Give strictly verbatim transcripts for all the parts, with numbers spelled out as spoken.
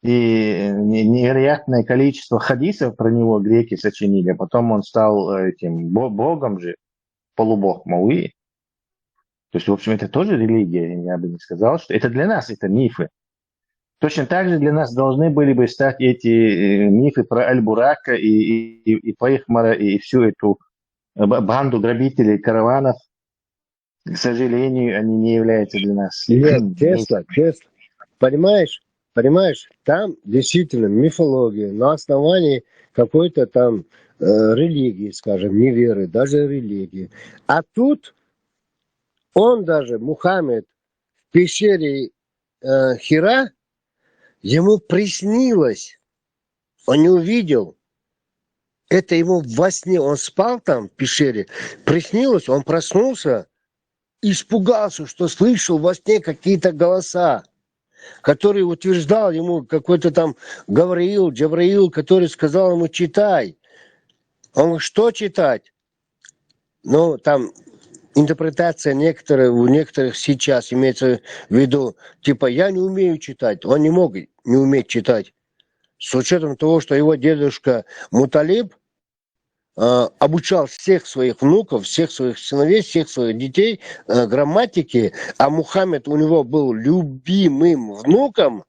и не- невероятное количество хадисов про него греки сочинили, а потом он стал э, этим бо- богом же, полубог Мауи. То есть, в общем, это тоже религия, я бы не сказал, что это для нас это мифы. Точно так же для нас должны были бы стать эти э, мифы про Аль-Бурака и, и, и Пайхмара и, и всю эту э, ба- банду грабителей караванов. К сожалению, они не являются для нас. Нет, Тесла, Тесла. Понимаешь, понимаешь, там действительно мифология на основании какой-то там э, религии, скажем, не веры, даже религии. А тут он даже, Мухаммед, в пещере э, Хира, ему приснилось, он не увидел. Это ему во сне, он спал там в пещере, приснилось, он проснулся, испугался, что слышал во сне какие-то голоса, которые утверждал ему какой-то там Гавриил, Джабраил, который сказал ему: «Читай». Он говорит: «Что читать?» Ну, там интерпретация некоторых, у некоторых сейчас имеется в виду, типа, «Я не умею читать». Он не мог не уметь читать. С учетом того, что его дедушка Муталиб э, обучал всех своих внуков, всех своих сыновей, всех своих детей э, грамматике, а Мухаммед у него был любимым внуком,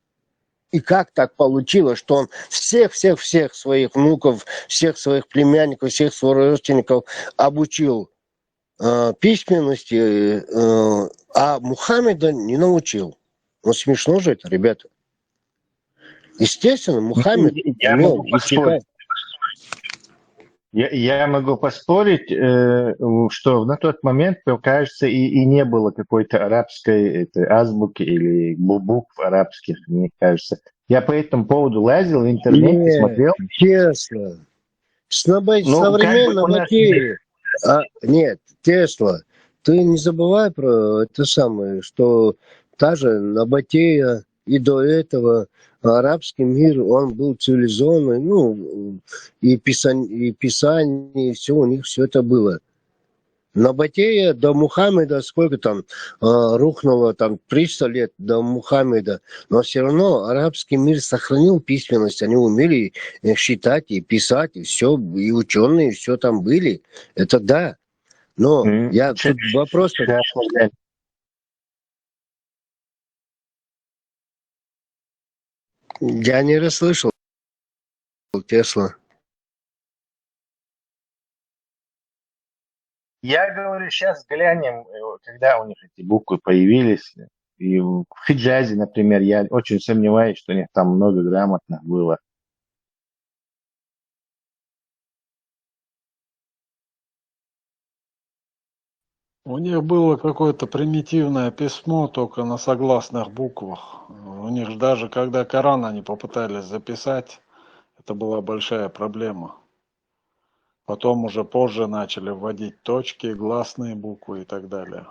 и как так получилось, что он всех-всех-всех своих внуков, всех своих племянников, всех своих родственников обучил э, письменности, э, а Мухаммеда не научил? Ну, смешно же это, ребята. Естественно, Мухаммед Я умел могу и читать. поспорить. Я, я могу поспорить, э, что на тот момент, мне кажется, и, и не было какой-то арабской это, азбуки или бу- букв арабских, мне кажется. Я по этому поводу лазил в интернете, Нет, смотрел. Тесла. С набо- Ну, как бы современной у нас набатея. А, нет, Тесла, ты не забывай про это самое, что та же набатея и до этого арабский мир, он был цивилизованный, ну, и, писан, и писание, и все у них все это было. Набатея до Мухаммеда, сколько там а, рухнуло, там триста лет до Мухаммеда, но все равно арабский мир сохранил письменность, они умели э, считать и писать, и все, и ученые все там были, это да. Но М, я чё- тут вопрос, Сейчас, подожди. Я не расслышал, Тесла. Я говорю, сейчас глянем, э, когда у них эти буквы появились. И в Хиджазе, например, я очень сомневаюсь, что у них там много грамотных было. У них было какое-то примитивное письмо, только на согласных буквах. У них же даже когда Коран они попытались записать, это была большая проблема. Потом уже позже начали вводить точки, гласные буквы и так далее.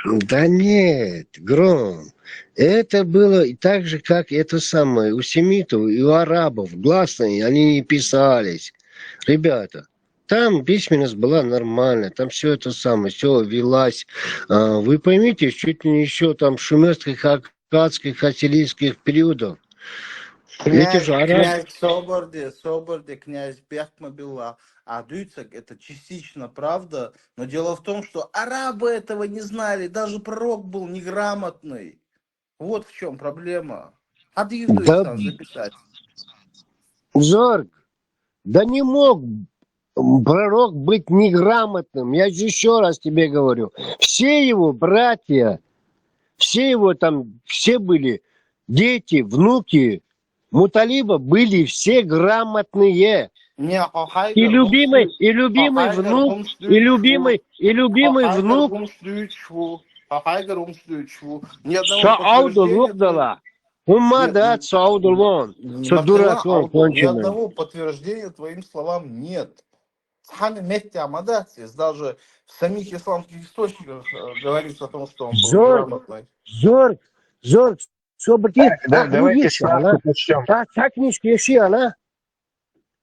Да нет, Гром. Это было и так же, как это самое, у семитов и у арабов. Гласные, они и писались. Ребята, там письменность была нормальная, там все это самое, все велась. А, Вы поймите, чуть ли не еще там шумерских, аккадских, ассирийских периодов. Эти Князь, же арабы. Князь Соборди, Соборди, князь Бехма Билла. А Дуйцек, это частично правда, но дело в том, что арабы этого не знали, даже пророк был неграмотный. Вот в чем проблема. А ты Да, записать. Зорг, да не мог пророк быть неграмотным. Я же еще раз тебе говорю. Все его братья, все его там, все были дети, внуки Муталиба были все грамотные. Не, Хохайгар, И любимый, и любимый внук, и любимый, и любимый внук. Хохайгар, Умсдуйчву. Ни одного Саудул подтверждения Лугдала. Умма Нет, да ну, Саудул вон. Что Махтала дурак он Аудул, ни конченый. Одного подтверждения твоим словам нет. Сами метте амадатис, даже в самих исламских источниках э, говорится о том, что он был Зорг, грамотный. Зорг, Зорг, собаки, Да, давайте справку прочтем. Та книжка ещё она.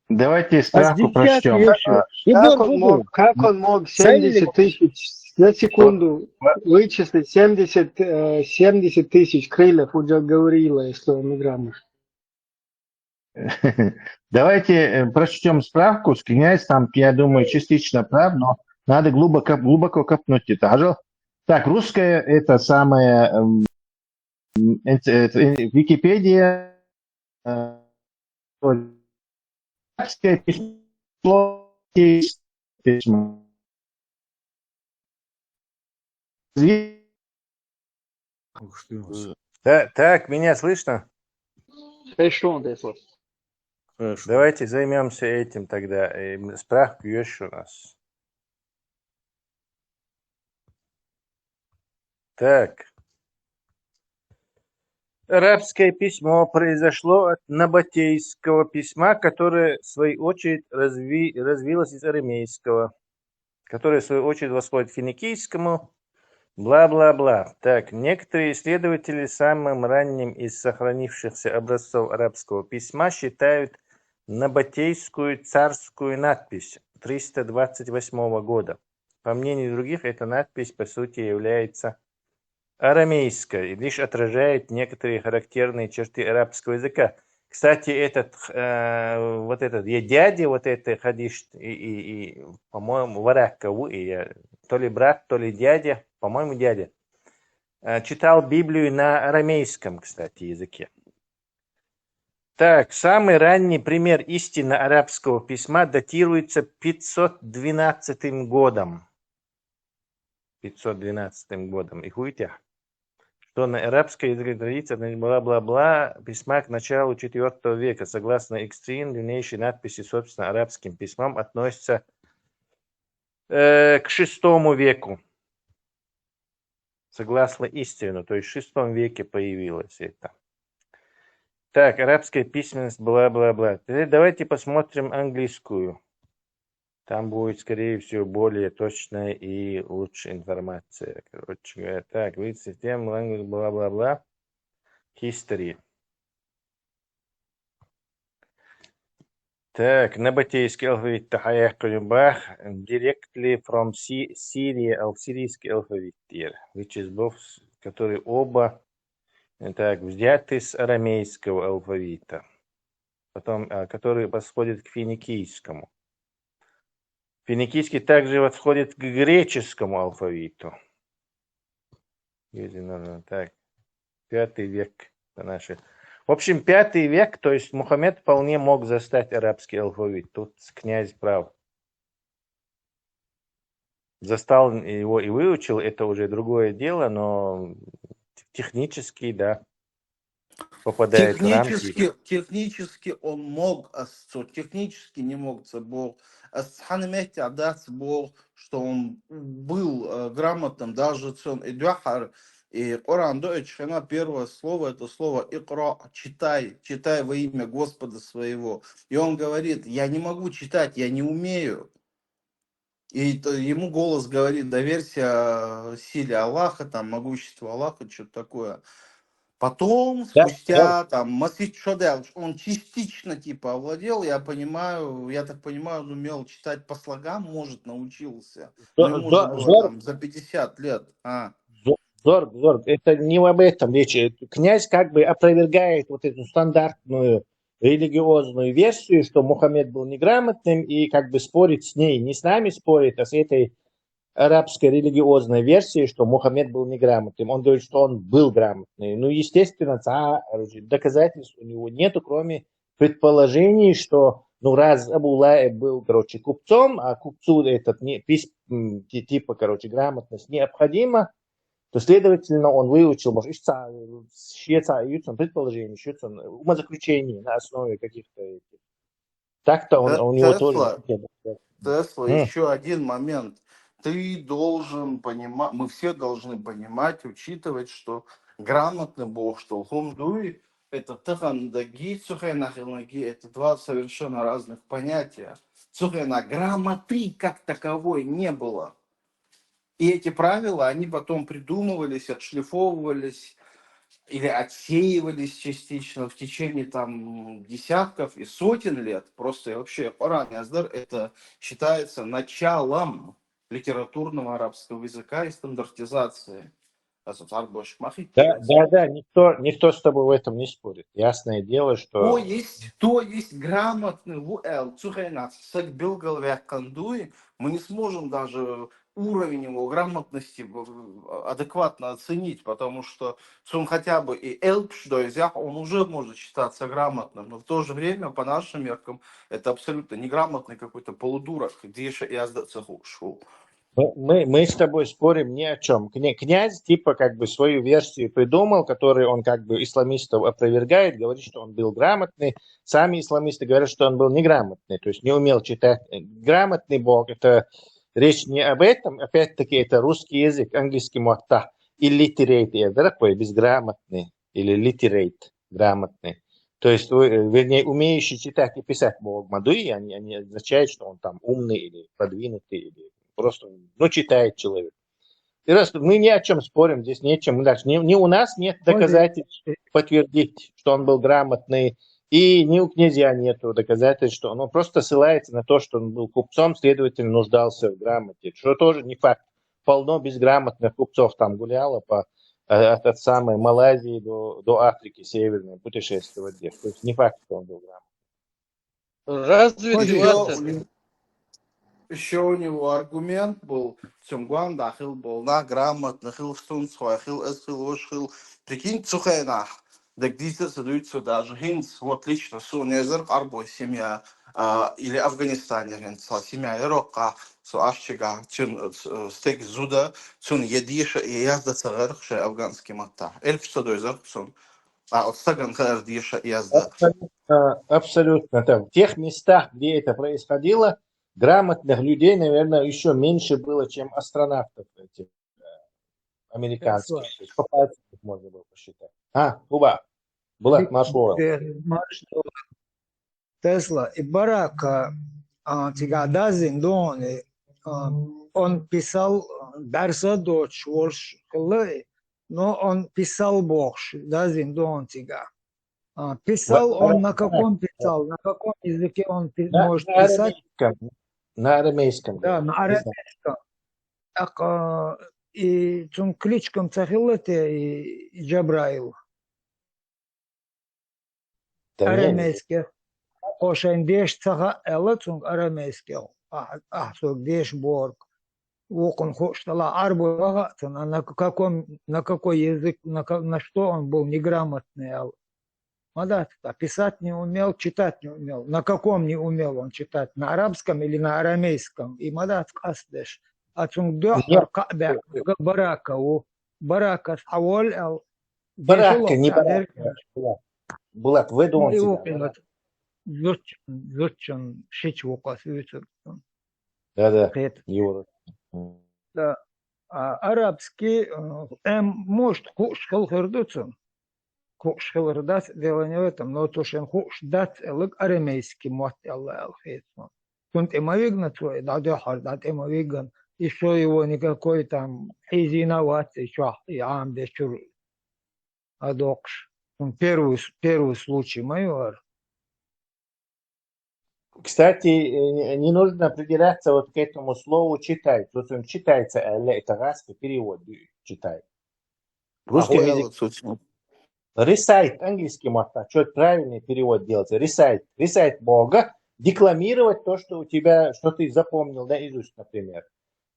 Давайте А справку здесь прочтем. ещё. И Как вот он мог, как он мог Сами семьдесят тысяч на секунду вычислить семьдесят, э, семьдесят тысяч крыльев у Джа- Гавриила, если он неграмотный? Давайте э, прочтем справку. Князь там, я думаю, частично прав, но надо глубоко, глубоко копнуть это. Ажал. Так, русская это самая эм, э, э, Википедия, э, арабское письмо, письмо. Ух ты, Господи. Да, так, меня слышно? Хорошо, да, слышно. Хорошо. Давайте займемся этим тогда. Э, Справка есть у нас. Так. Арабское письмо произошло от набатейского письма, которое, в свою очередь, разви... развилось из арамейского, которое, в свою очередь, восходит к финикийскому, бла-бла-бла. Так, некоторые исследователи самым ранним из сохранившихся образцов арабского письма считают набатейскую царскую надпись триста двадцать восьмого года. По мнению других, эта надпись, по сути, является арамейской и лишь отражает некоторые характерные черты арабского языка. Кстати, этот, э, вот этот я дядя, вот это хадиш, и, и, и, по-моему, варака, и я, то ли брат, то ли дядя, по-моему, дядя, э, читал Библию на арамейском, кстати, языке. Так, самый ранний пример истинно арабского письма датируется пятьсот двенадцатым годом. Пятьсот двенадцатым годом. И хуйте, что на арабской языковой традиции, значит, бла-бла-бла, письма к началу четвёртого века. Согласно Экстрин, древнейшие надписи, собственно, арабским письмом относятся э, к шестому веку. Согласно Экстрину, то есть в шестом веке появилось это. Так, арабская письменность, бла-бла-бла. Теперь давайте посмотрим английскую. Там будет, скорее всего, более точная и лучшая информация. Короче говоря, так, with system, language, бла-бла-бла. History. Так, набатейский алфавит тахаяк бах, directly from Sy- Syria, ал- сирийский алфавит, which is both, которые оба, э, так, взяты с арамейского алфавита, потом, а, который восходит к финикийскому. Финикийский также восходит к греческому алфавиту. Если нужно, так, пятый век по нашей. В общем, пятый век, то есть Мухаммед вполне мог застать арабский алфавит. Тут князь прав. Застал его и выучил, это уже другое дело, но технически, да, попадает в рамки. Технически, технически он мог, а с- технически не мог, это был, а с Ханамете Адас был, что он был э, грамотным, даже Цон и Дюхар, и Коран Дойч, она первое слово, это слово икра, читай, читай во имя Господа своего. И он говорит, я не могу читать, я не умею. И то- ему голос говорит, доверься силе Аллаха, там, могуществу Аллаха, что-то такое. Потом, Да, спустя, там, Масид Шодел, он частично, типа, овладел, я понимаю, я так понимаю, он умел читать по слогам, может, научился. Но Зор, ему же зор, было зор, там за пятьдесят лет. А. зор, зор, зор, это не об этом речь. Князь как бы опровергает вот эту стандартную религиозную версию, что Мухаммед был неграмотным, и как бы спорит с ней, не с нами спорит, а с этой арабской религиозной версией, что Мухаммед был неграмотным. Он говорит, что он был грамотный. Ну, естественно, ца- доказательств у него нету, кроме предположений, что, ну, раз Абу Лаиб был, короче, купцом, а купцу этот не, пис- м, ти- типа, короче, грамотность необходима, то, следовательно, он выучил, может, ищется, предположение, ищется умозаключение на основе каких-то этих. Так-то он, Те- у него тоже... Тесла, Тесла, М. еще один момент. Ты должен понимать, мы все должны понимать, учитывать, что грамотный Бог, что Хумдуи, это тахандаги, цухайнахилнаги, это два совершенно разных понятия. Цухайна грамоты как таковой не было. И эти правила, они потом придумывались, отшлифовывались или отсеивались частично в течение там десятков и сотен лет. Просто и вообще Коран Яздар это считается началом литературного арабского языка и стандартизации. Аз цар бошмахи. Да, да, да, никто, никто с тобой в этом не спорит. Ясное дело, То что есть, то есть грамотный ву эл цу хенас саг билгал веккан дуй, мы не сможем даже уровень его грамотности в- адекватно оценить, потому что он хотя бы и элпш дойзях, он уже может считаться грамотным, но в то же время, по нашим меркам, это абсолютно неграмотный какой-то полудурок, где еще я сдаться шел. Мы, мы, мы с тобой спорим ни о чем. Князь, типа, как бы свою версию придумал, которую он как бы исламистов опровергает, говорит, что он был грамотный. Сами исламисты говорят, что он был неграмотный, то есть не умел читать. Грамотный Бог, это речь не об этом, опять-таки, это русский язык, английский муатта, illiterate, я, да, такой безграмотный, или literate, грамотный. То есть, вернее, умеющий читать и писать Бог Мадуи, они, они означают, что он там умный или продвинутый, или просто, ну, читает человек. И раз мы ни о чем спорим, здесь ни о чем. Дальше. Ни, ни у нас нет доказательств подтвердить, что он был грамотный, и ни у князья нету доказательств, что он просто ссылается на то, что он был купцом, следовательно, нуждался в грамоте, что тоже не факт. Полно безграмотных купцов там гуляло по, э, от, от самой Малайзии до, до Африки Северной, путешествовать здесь. То есть не факт, что он был грамотный. Разве Еще, еще у него аргумент был, цунгван да хил болна, грамотный хил, сунцхой хил, эс хил, ош хил. Прикинь, цухена. Так диза садуется даже хинц, вот лично су незер арбой семья, а, или Афганистане хинц, семья Ирокка, су ашчига, цун стек зуда, цун едиша и язда цагарх ше афганский мата. Эльф садуй зарх сун. А от саган хар диша язда. Абсолютно, абсолютно. Там, в тех местах, где это происходило, грамотных людей, наверное, еще меньше было, чем астронавтов этих, э, американских. То есть по пальцам их можно было посчитать. А, Буба, Булат, машуа. Тесла и барака, а, тига дазин дони, а, он писал, дарса доч волш хлы, но он писал бохш, дазин дон тига. А, писал он на каком писал, на каком языке он пи- На, может на писать? Арамейском. На арамейском. Да, говорит. На арамейском. Так, а, и цун кличком цахилате и Джабраил. Да нет, Арамейских. Ошен деш цаха эла цун арамейских. А, а, сок деш борг. Вокон хоштала арбо вага, а на каком, на какой язык, на, ка- на что он был неграмотный, ал. Мадатка, писать не умел, читать не умел. На каком не умел он читать? На арабском или на арамейском? И мадатка ас деш. А цун дё Нет. арка бяк, барака у. Барака с авол ал. Барака, Дешелок не та барака. дер- Булат, Булат, выдумал Ну, и тебя, вот да. этот зурчин, зурчин шич вокас вицур. Да, да. Хет. Его. Да. А арабский, э, эм, может, хуш хыл хырдуцун. Хуш хыл хырдас, дело не в этом, но то, что хуш дат элык арамейский мот элла эл хет. Кунт эмавигна твой, да, да, хар, да, эмавиган. И что его никакой там хизина ват, и чё, и ам де чур. Адокш. Первый, с- первый случай майор. Кстати, э, не нужно придираться вот к этому слову читать. Вот он читается, а это арабский перевод, э, читай. В русском Ахуй, языке вот, собственно. Recite, английский мата, что правильный перевод делается? Recite. Recite Бога, декламировать то, что у тебя, что ты запомнил наизусть, например.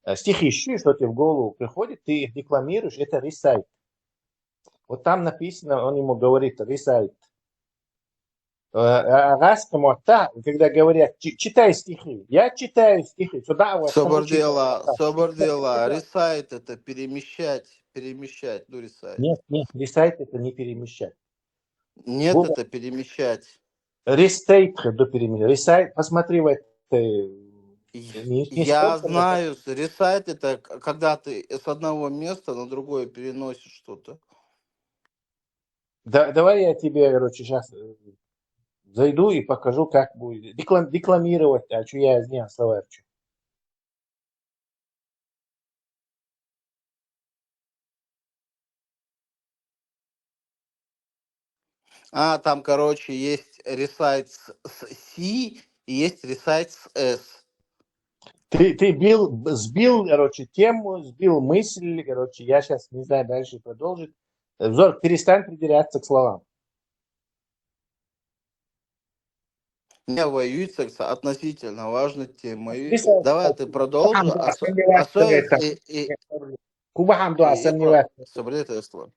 Э, Стихи, что тебе в голову приходит, ты их декламируешь, это recite. Вот там написано, он ему говорит, recite. Э, а арабский мата, когда говорят, «Чи- читай стихи», я читаю стихи, сюда вот Собардела, собардела, recite это перемещать, перемещать, ну, recite. Нет, нет, recite это не перемещать. Нет, Буба. Это перемещать. Restate, до перемещения. Recite, посмотри в это. И- Не- не Я столько знаю, с- recite это к- когда ты с одного места на другое переносишь что-то. Да, давай я тебе, короче, сейчас зайду и покажу, как будет. Деклам- декламировать, а что я не словарь. А, там, короче, есть recite с, с C и есть recite с S. Ты, ты бил, сбил, короче, тему, сбил мысль, короче, я сейчас не знаю дальше продолжить. Э, Зорг, перестань придираться к словам. Не воюется относительно важной темы. Bisa- Давай ты продолжи. Kubahan do Ас- asal ni Особенно wata. и, и, Kubahan do и asal ni Икра, wata. Собри Тесла.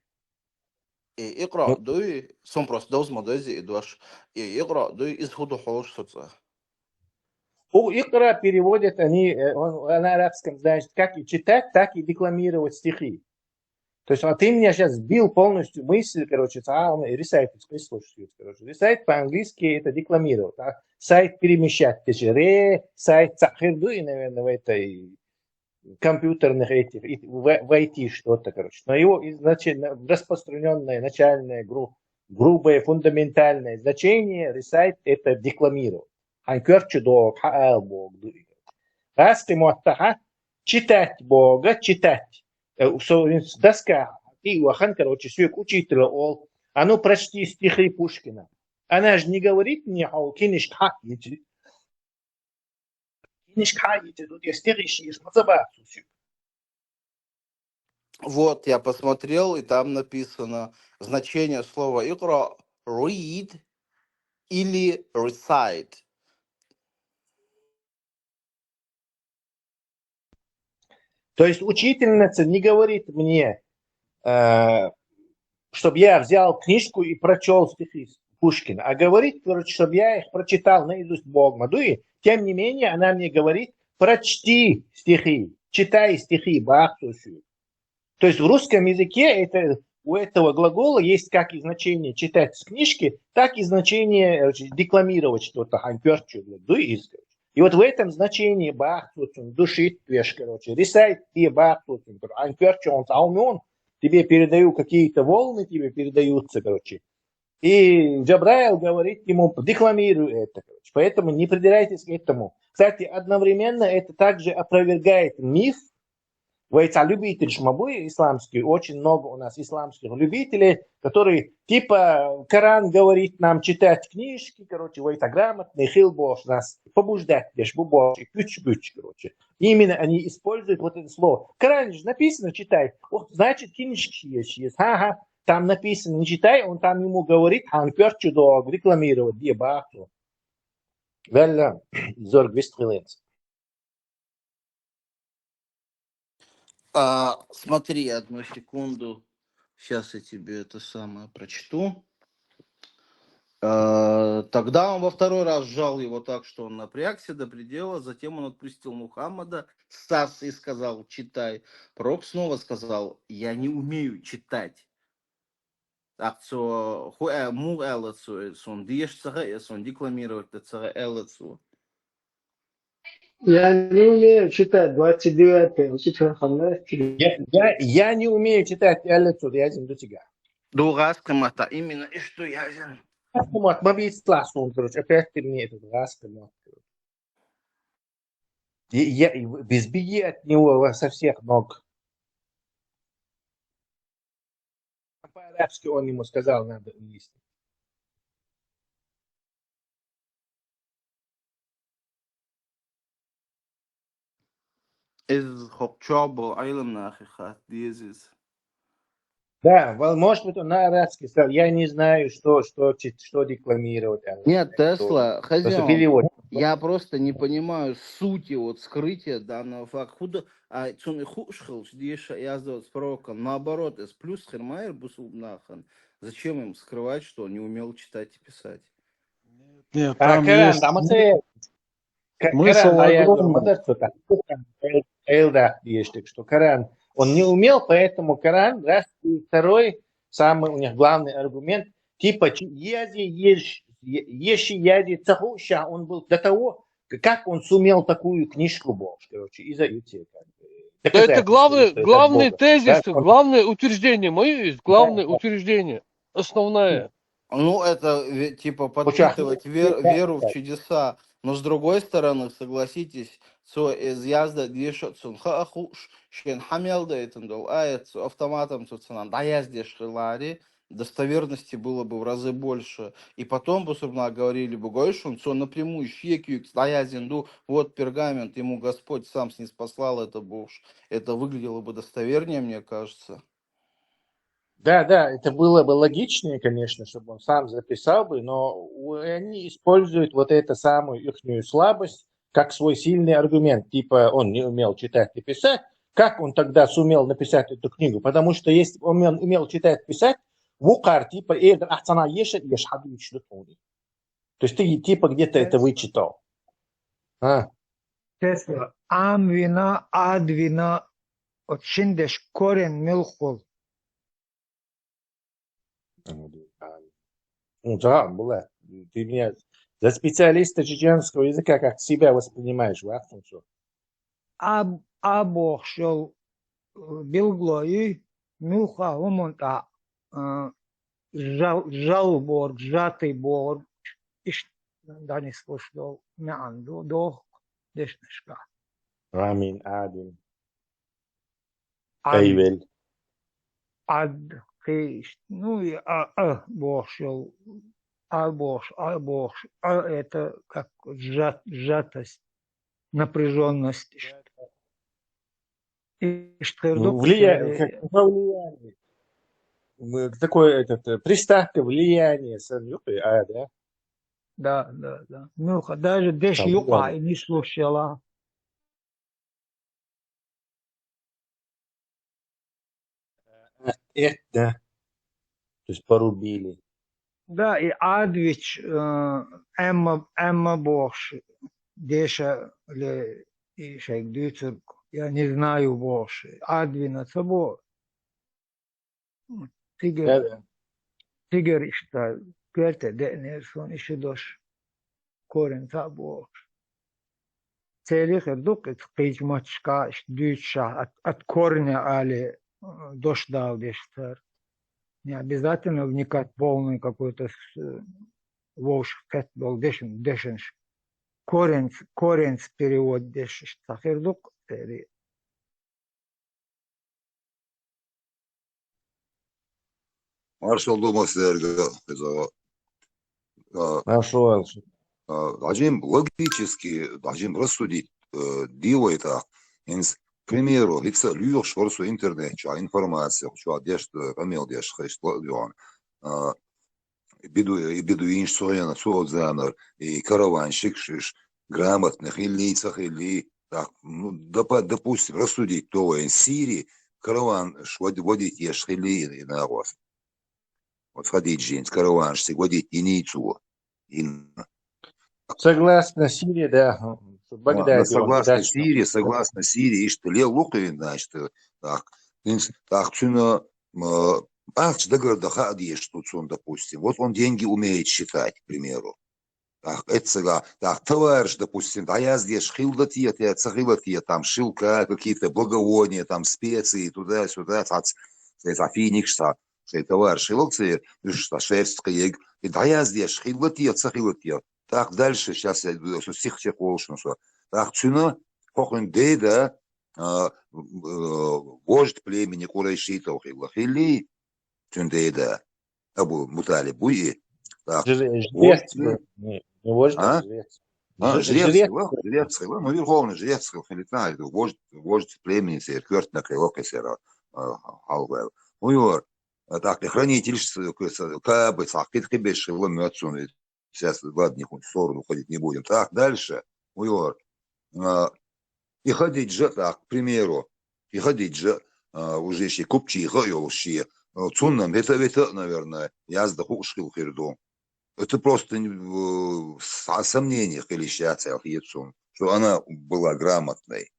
И Икра дуй, сом просто дозма дойзи и дош. И Икра дуй из худу хош соца. У икра переводят они, э, он, на арабском, значит, как и читать, так и декламировать стихи. То есть вот ты меня сейчас сбил полностью мысль, короче, цаална и рисайт из прислушивается, короче. Рисайт по-английски это декламировать, а сайт перемещать, то есть ре, сайт цахир дуй, наверное, в этой компьютерных этих, и в, в I T что-то, короче. Но его изначально распространенное, начальное, гру, грубое, фундаментальное значение рисайт это декламировать. Хьан коьртачу доагӀа, хьаала боагӀа дуй. ГӀазкхий маттахь читать боагӀа, читать. Э, со доска тӀа вахан, короче, соьга учитель оал: «А ну, прочти стихи Пушкина». Она же не говорит мне, хьо кинишка хьаийца. Кинишка хьаийца, тут я стихи шиш, ма ца бац соьга. Вот, я посмотрел, и там написано значение слова икра: read или recite. То есть учительница не говорит мне, э, чтобы я взял книжку и прочел стихи Пушкина, а говорит, короче, чтобы я их прочитал наизусть боагӀа ма дуй. Тем не менее, она мне говорит: «Прочти стихи, читай стихи, бац соьга». То есть в русском языке это, у этого глагола есть как и значение читать с книжки, так и значение, э, декламировать что-то, хьан коьртачу дуй из. И вот в этом значении бац соьга, душить веш, короче, рисайт де бац соьга, хьан коьртачу он цаумён, тебе передаю какие-то волны, тебе передаются, короче. И Джабраил говорит ему: «Декламируй это», короче. Поэтому не придирайтесь к этому. Кстати, одновременно это также опровергает миф, вай цхьа любитель ма буй исламский, очень много у нас исламских любителей, которые, типа, Коран говорит нам читать книжки, короче, вай цхьа грамотный хила бохуш, нас побуждать деш бу бохуш, и пуч-пуч, короче. Именно они используют вот это слово. В Коране же написано: «Читай». Вот, значит, кинишка шиш, шиш. Ха-ха, там написано: «Не читай», он там ему говорит, хьан коьртачу доагӀа рекламировать де бац соьга. Валла, Зорг, вист хилац. А, смотри, одну секунду. Сейчас я тебе это самое прочту. Э, Тогда он во второй раз сжал его так, что он напрягся до предела, затем он отпустил Мухаммада, сас, и сказал: «Читай». Пророк снова сказал: «Я не умею читать». Ах, цо, ху, э, му, э, ла цо, э, сон деш ца хаьа, э, сон декламировать ца хаьа, э, ла цо. Я не умею читать двадцать девятое, учитель Хамнас. Я, я, я не умею читать, я лицо, я зим до тебя. Дугас кымата, именно и что я зим. Вот, ма бийцалахь суна, короче, опять ты мне этот раз, короче. И я, и без беги от него со всех ног. По-арабски он ему сказал, надо унести. Из хокчобо айлам нахи хат дезис. Да, вал-, может быть, он на арабский сказал: «Я не знаю, что, что, чит-, что декламировать». а, Нет, что- Тесла, Просто хозяин, перевод. Я просто не понимаю сути вот скрытия данного факта. Худа, а цун и хуш хилч, деша яздавать с пророком. Наоборот, из плюс хермайер бусулбнахан. Зачем им скрывать, что он не умел читать и писать? Нет, А там Коран, есть там это... К-, смысл Коран, а я говорю, огромный. Мадар, что так, Коран, Эл-, Эльдах есть, так что Коран, он не умел, поэтому Коран, раз и второй, самый у них главный аргумент, типа, чи-, ези, еш-, е-, еши, ези, цахуша, он был до того, к-, как он сумел такую книжку, бог, короче, из-за юте, как бы, Да это доказательство, главный, что это главный Бога. тезис, Да, он- главное утверждение, мое есть главное утверждение, основное. Ну, это ве- типа Учах- подпитывать вер- Да, веру в да. чудеса. Но с другой стороны, согласитесь, цо из язда деша цун хаахуш, шен хамел да это дол, а это автоматом цо цана, да яздеш хилари, достоверности было бы в разы больше. И потом бы, собственно, говорили бы, говоришь, он всё напрямую, щеки, стоя зинду, вот пергамент, ему Господь сам снизпослал это бы уж. Это выглядело бы достовернее, мне кажется. Да, да, это было бы логичнее, конечно, чтобы он сам записал бы, но у- они используют вот эту самую ихнюю слабость как свой сильный аргумент. Типа он не умел читать и писать. Как он тогда сумел написать эту книгу? Потому что если бы он умел, умел читать и писать, вукхар, типа, эльдер ахцана еша, еш хадвич. То есть ты, типа, где-то это вычитал. А, Тесла, Ӏамвина, Ӏадвина, от шиндеш корень муьлха хул. Ну да, была. Ты меня за специалиста чеченского языка как себя воспринимаешь, вахтунцу. Ӏа, Ӏа бохуш йолу, э, билгало ю, муьлха хӀуманна тӀехь, э, жал, жал бохург, жатый бохург, иштта дӀанислуш долу маьӀна ду, доху дешнашкахь. Амин, амин. Ӏад, Айвел. Ӏад, кхин иштта, ну, и а, а бохуш йолу, а бохуш, а бохуш, а это как сжат, сжатость, напряжённость иштта. Иштта хир ду, Влия-, э, как, какое влияние? Мы- Такое, этот, э, приставка влияние, сан юкъа, а, да? Да, да, да. Ну, ха-, даже деш Там юкъа влияние. и не слушала. Э, да. То есть порубили. Да, и Ӏадвич, э, Ӏемма, Ӏемма бохуш, деша ле, и шайга дуьйцург, я не знаю бохуш, Ӏадвина ца бо. Цигара, Да, да. цигара иштта коьрте деанера суна иша дош, корень ца а бохуш. Церан хир ду-кх иза кхечу матташка иштта дуьйцуш, от, от корня али, э, дош дала деш цара. Не обязательно вникать в полный какой-то с-, э, вовшах кхетта долу дешан-, дешанаш. Коренц, коренц перевод деш иштта хир ду-кх церан. Маршал ду массаьрга, иза, а, Маршал. а, дӀажим логически, дӀажим рассудить, э, делай так. ХӀинца, к примеру, хӀинца лоьхуш вара со интернет чохь информация, чохь деш, э, къамел деш, хезча, а, беду-, и бедуинаш цу хенахь, цу заманахь, и караванщикаш, уьш грамотный хилли, ца хилли, так, ну, допу-, допустим, рассудить, то вайн Сири караванаш вад-, водить еш хилли и, и нагӀос. Вот ходить жинц, караванаш цига водить йиний цо. Йина. Согласно Сири, да. Ну, Багдад, согласно да, Сири, согласно Сири, иштта лелла лукъин, значит, так. ХӀинца, так, цуьнан, м, ахча дагардан хаа дезаш ду цунна, допустим. Вот он деньги умеет считать, к примеру. Так, эццага, так, товараш, допустим, дӀаяздеш хилла те, те ца хилла те, там, шелка, какие-то благовония, там, специи, туда-сюда, цхьацца, цхьа финикаш, цхьа, шайн товараш хилла церан, уьш цхьа шерсть кхиег, и дӀаяздеш хилла те, ца хилла те. Так, дальше, щас я, со сих чекхволуш ву со. Так, цуьнан, хӀокхуьнан деда, а, э, вождь племени Курайшитов хилла. Хилли, цуьнан деда. Абу Муталиб вуй и. Так, Жре-, вот, жрец был. Не, не вождь, а а? Жрец. А, Ж-, жрец жрец хилла, был. Жрец хилла, ну, верховный жрец хилла, хилла, знаю, вождь, вождь племени церан, коьртаниг хилла, кхин церан, а, хьалха. Ну, юр, а так, и хранительш, к-, с-, каба, цхьа кхин, кхин беш хилла моьтту суна. Сейчас, ладно, не в сторону уходить не будем. Так, дальше. Ну, юр, а, и Хадиджа, так, к примеру, и Хадиджа, а, уже шен купчиха а йолуш шен, а, цунна вета-вета, наверное, яздан хууш хилла хир ду. Это просто, э, с-, сомнение хилла йиш яц аьлла хета суна, что она была грамотной.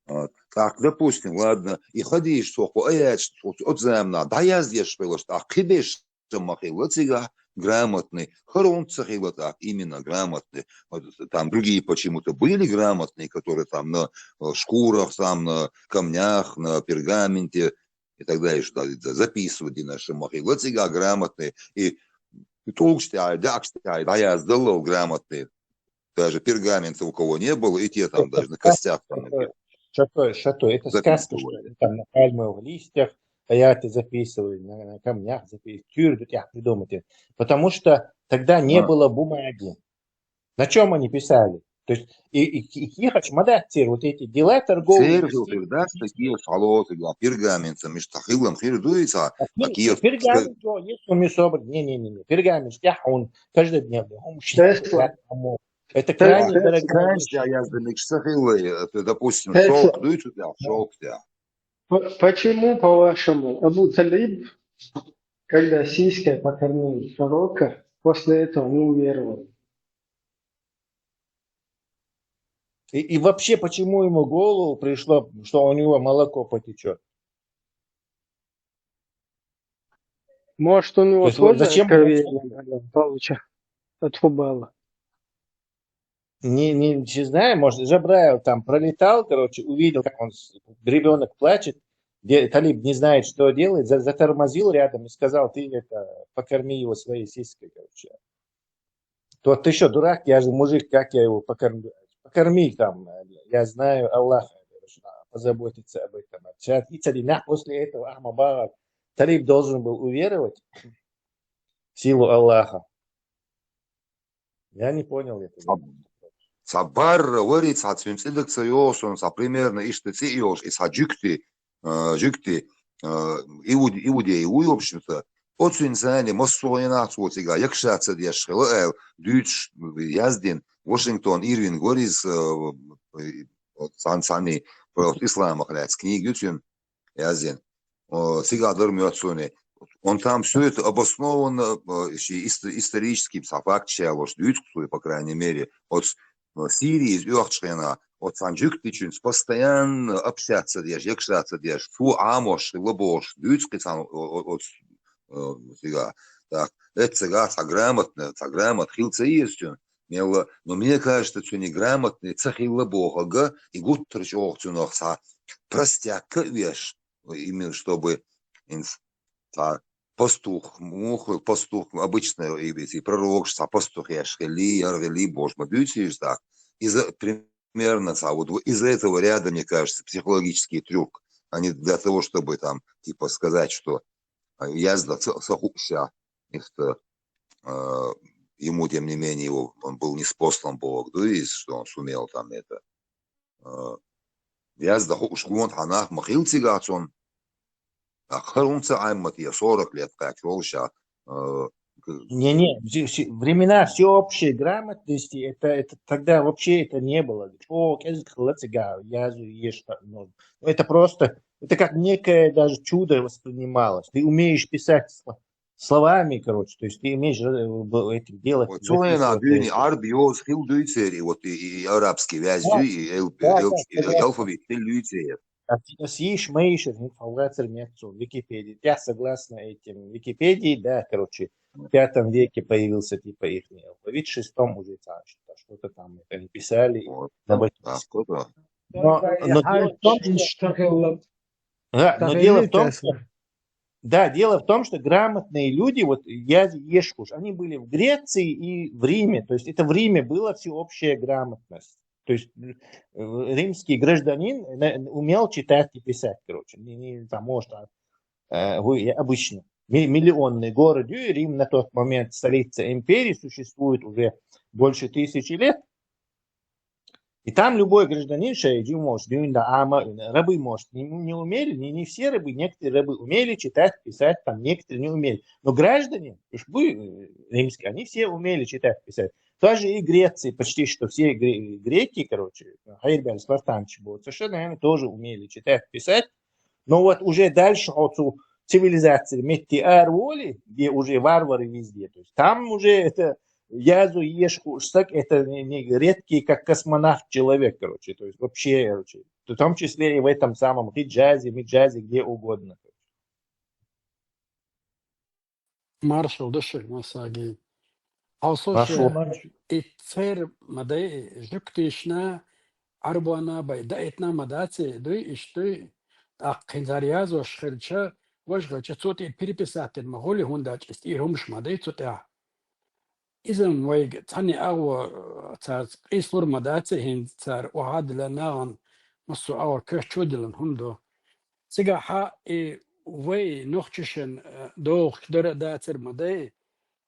Вот. Так, допустим, ладно, и Хадиджа цо кху аяташ, оцу заманахь дӀаяздеш хиларш, так, кхин беш ма хилла цигахь грамотный. ХӀара хӀунда ца хилла так именно грамотный? Вот, там другие почему-то были грамотные, которые там на, э, шкурах, там на камнях, на пергаменте и так далее, что за-, записывать дина, что ма хилла цигахь грамотный. И, и тӀулгаш тӀехь, дакъаш тӀехь дӀаяздалла грамотный. Даже пергамента у кого не было, и те там даже на костях там Это, что то, что то, это сказка, что записывали. Там на пальмовых листьях Къаятта записывали, на, на камнях записывали, тюрдут их придумать. Потому что тогда не было бумаги. На чем они писали? То есть и, и, и кехаш ма дацар вот эти дела торговые вести. Церковь, да, такие фалоты, да, пергаментом, мишта хилам хир дуйца, Пергамент, если мы собрать, не-не-не, пергамент, он каждодневный, он Тесла. Это крайне дорогая Крайне, вещь. Я, я, это, допустим, Тесла. Шёлк дуйца, да, шёлк, да. П- Почему, по-вашему, Абу Талиб, когда сиськой покормил пророка, после этого не уверовал? И, и вообще, почему ему в голову пришло, что у него молоко потечет? Может, у него То есть, вот тоже зачем откровение было получа от Хубала? Не, не, не знаю, может, Джабраил там пролетал, короче, увидел, как он, ребенок плачет, где Талиб не знает, что делать, за- затормозил рядом и сказал: «Ты это, покорми его своей сиськой», короче. Тот: «Ты что, дурак? Я же мужик, как я его покормлю?» Покорми там, я знаю Аллаха, короче, позаботиться об этом. Сейчас и царина после этого Ахмабара Талиб должен был уверовать в силу Аллаха. Я не понял это. Цхьа барра вари цхьа цуьнан цӀи дага ца йогӀу суна, цхьа примерно иштта цӀи а йолуш, и цхьа жуьгти, а, жуьгти, а, иуд-, иудей ву, в общем-то. Оцуьнца массо а хенахь цо цигахь яккхий ца деш хилла аьлла, дуьйцуш яздина, Вашингтон Ирвинг вара иза, а, цхьана, цхьана про исламах лаьцна книга ю цуьнан яздина. О, цигахь дара моьтту суна. Он там всё это обоснованно, э, ши ист-, исторически цхьа факт шалош дуьйцу цо, по крайней мере, оцу, э, Сирийца оьхучу хенахь, оцу цхьана жуьгтичуьнца постоянно общаться деш, яккхий ца деш, цо Ӏамош хилла бохуш дуьйцу кхин цхьана о-, о-, оцу, э, цигахь. Так, это цигахь цхьа грамотная, цхьа грамота хилла ца еза цуьнан, мелла, но мне кажется, цуьнан грамотный ца хилла бохург, и гуттар чӀогӀа цунах цхьа простякка а веш, именно чтобы инс-, цхьа пастух, муха пастух, обычно и, и пророкаш цхьа пастухеш хилли, яр хилли бохуш ма дуьйцу иза так. Иза примерно цхьа, вот из-за этого ряда, мне кажется, психологический трюк, а не для того, чтобы там, типа, сказать, что, а, язда ца, ца хууш, это, а, ему, тем не менее, его, он был ниспослан Бог, да, и что он сумел там это, а, язда хууш гонахь нах ма хилла цигахь цунна. А хӀара хӀунда ца Ӏамма те, сорок лет кхаьчча волуш, а, Не-не, все, все времена всеобщей грамотности, это, это тогда вообще это не было. О, кӀезиг хилла цигахь язду еш, ну, это просто, это как некое даже чудо воспринималось. Ты умеешь писать сл-, словами, короче, то есть ты умеешь, э, в-, этим делать. Вот цо хенахь дуьйна Ӏарби йоза хилла дуьйцу церан, и вот и, и, и арабский вязь, Да. и, и эл-, Да, эл-, да, и согласен. Алфавит хилла дуьйцу церан. А с-, а сииш ма йиш, информация нет, цо, Википедия. Я согласна этим. Википедии, да, короче, в пятом веке появился, типа, их алфавит, в шестом уже, там, что-то, что-то там это они писали. Вот, Да, да, вот. Да, что-то. Но, но дело в том, что, да, но дело в том, что, да, дело в том, что грамотные люди, вот я ешкуш, они были в Греции и в Риме. То есть это в Риме была всеобщая грамотность. То есть, э, римский гражданин, э, умел читать и писать, короче. Не, не там, может, а, э, вы, обычно. Ми-, миллионный город, и Рим на тот момент, столица империи, существует уже больше тысячи лет. И там любой гражданин, шайджи, может, дюнда, ама, рабы, может, не, не умели, не, не все рабы, некоторые рабы умели читать, писать, там некоторые не умели. Но граждане, уж бы, э, римские, они все умели читать, писать. Даже и Греции, почти что все гре-, греки, короче, хайрбян спартанцы были, совершенно, наверное, тоже умели читать, писать. Но вот уже дальше хьо цу цивилизацияра метте ара воли, где уже варвары везде. То есть там уже это язду еш хууш стаг, это не, не редкий, как космонавт, человек, короче. То есть вообще, короче, в том числе и в этом самом Хиджазе, Миджазе, где угодно. Маршал ду шуьга, массаьрга. Хьо со Маршал. Шу и церан ма дай, жуьгташна, Ӏарбошна бен даийтина ма дац, дуй, иштта дуй. ТӀаккха кхин цара язъеш хилча, важа хилча, цу тӀе переписать дина ма хуьлий, хӀунда аьлча иза тӀера хӀумаш ма дай цу тӀехь. Иза-м вайга цхьанне агӀо, цара къийсалур ма дац, хӀинца цара охьадиллина нахана массо а агӀор коьртачу диллина хӀума ду. Цигахь и вай нохчашна, э, дохуш дара а дацар ма дай.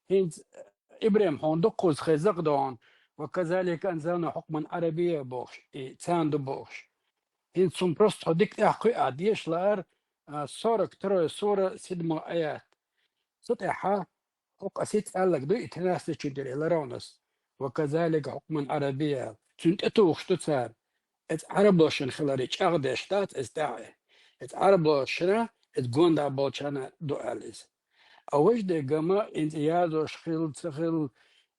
ХӀинца, э, Ибрахим, хьуна дуккхуза хеза-кх дона, «وكذلك أنزلناه حكما عربيا» бохуш, и царна ду бохуш. ХӀинца цунна просто хьо дика тӀехь кхуьу ахь деша лаар, а, сорок второй сура, седьмой аят. Цу тӀехьа хӀокху аса хӀинца аьлларг дуй, и тринадцатый тӀера и ларовнас. «وكذلك حكما عربيا». Цуьнан тӀетухуш ду цара. Иза Ӏараблошна хиларе чӀагӀдеш дац иза тӀаьхьа. Иза Ӏараблошна, иза гондӀа болчарна ду аьлла иза. А важа де гама, хӀинца язош хилла, ца хилла,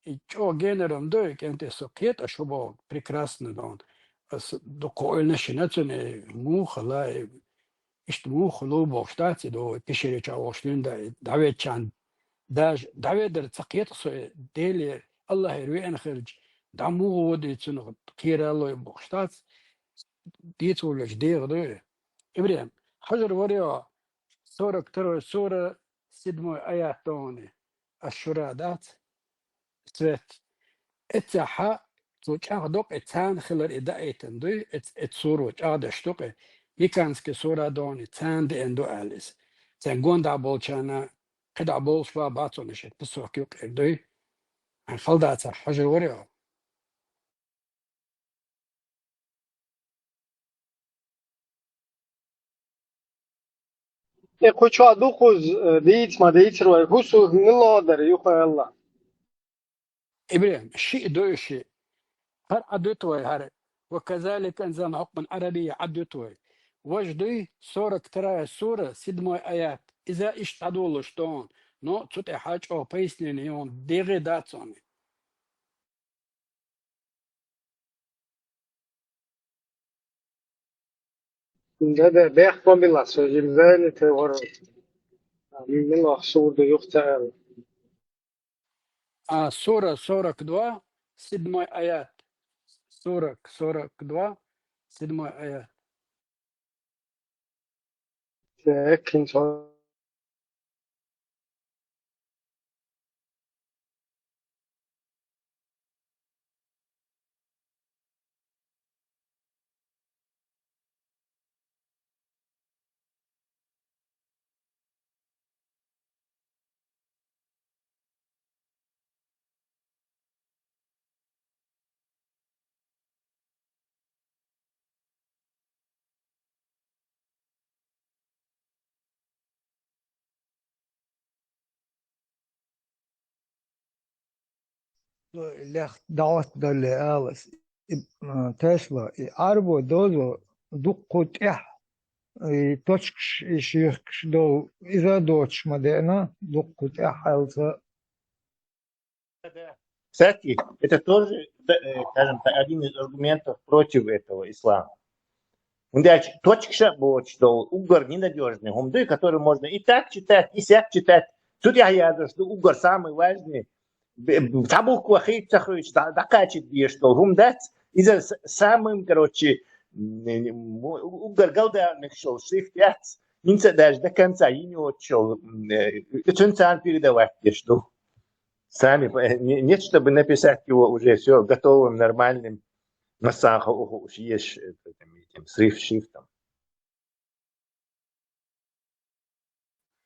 и чӀогӀа генарг ма ду, кӀентий, со кхета шу боху, прекрасно дона. Аса дукха ойланаш йина цуьнан, муха ла, и Иштта муха хуьлу бохуш дац и, до пещере чохь волуш дуьйна дан и дӀаведчарна. Даже дӀаведар ца кхета со и, Деле, Аллахьера веана хилча, дӀа муха воду и цунах кхералло бохуш дац. Дийца волчу дегӀан ду и. Ибрахим, хьажар вара йо, сорок второй сура, седьмой аят догӀу, Аш-Шура дац? Свет. Эццахьа цо чӀагӀдо-кх и царна хилар и даийтина дуй, эц-, эцу суро чӀагӀдеш ду-кх и, Миканский сура догӀу, царна деана ду аьлла иза. Царна гондӀа болчарна, кхидӀа болуш бан бацо нешет, пасок юкъера дуй. Хьан хала дацахь, хьажар вара йо. Э, кху чохь ду кхуза, э, дийца ма дийцар вай, хӀусу мила дара юха аьлла. Ибрахим, шиъ ду и шиъ. ХӀара Ӏад вуьту вай хӀара. «وكذلك أنزلناه حكما عربيا» Ӏад вуьту вай. Важа дуй, сорок вторая сура, седьмой аят. Иза иштта дӀадолуш догӀу, но цу тӀехьа чӀогӀа пояснение йогӀу дегӀе дац цунна. Да, да, бехк ма билла, со зилзалита вара. Мила сура ду юха ца аьлла. А, сура сорок два, седьмой аят. Сорок, сорок два, седьмой аят. Так, хӀинца Лех дӀахӀоттадалле ала, и, а, Тесла, и Ӏарбой дозо дуккха тӀехь, и точкаш, и шихкаш долу, иза доцуш ма деана, дуккха тӀехь аьлла ца. Кстати, это тоже, да, э, скажем так, один из аргументов против этого ислама. ХӀунда аьлча точкаш а боцуш долу уггар ненадёжный хӀума дуй, который можно и так читать, и сяк читать. Цу тӀехь яздарш ду уггар самый важный, б-, б-, цхьа буква хи-, ца хуьйцуш дӀа-, дӀакхачийта дезаш долу хӀума дац. Иза с-, самым, короче, м, м, уггар галдаьлла мегаш йолу шрифт яц. ХӀинца а даже до конца йина йоцуш йолу, м, э, цуьнан царна передавать деш ду. Сами, э, не-, нет, чтобы написать его уже всё готовым, нормальным, массанхьа ухуш еш, э, этим, этим, шриф-, шрифтом.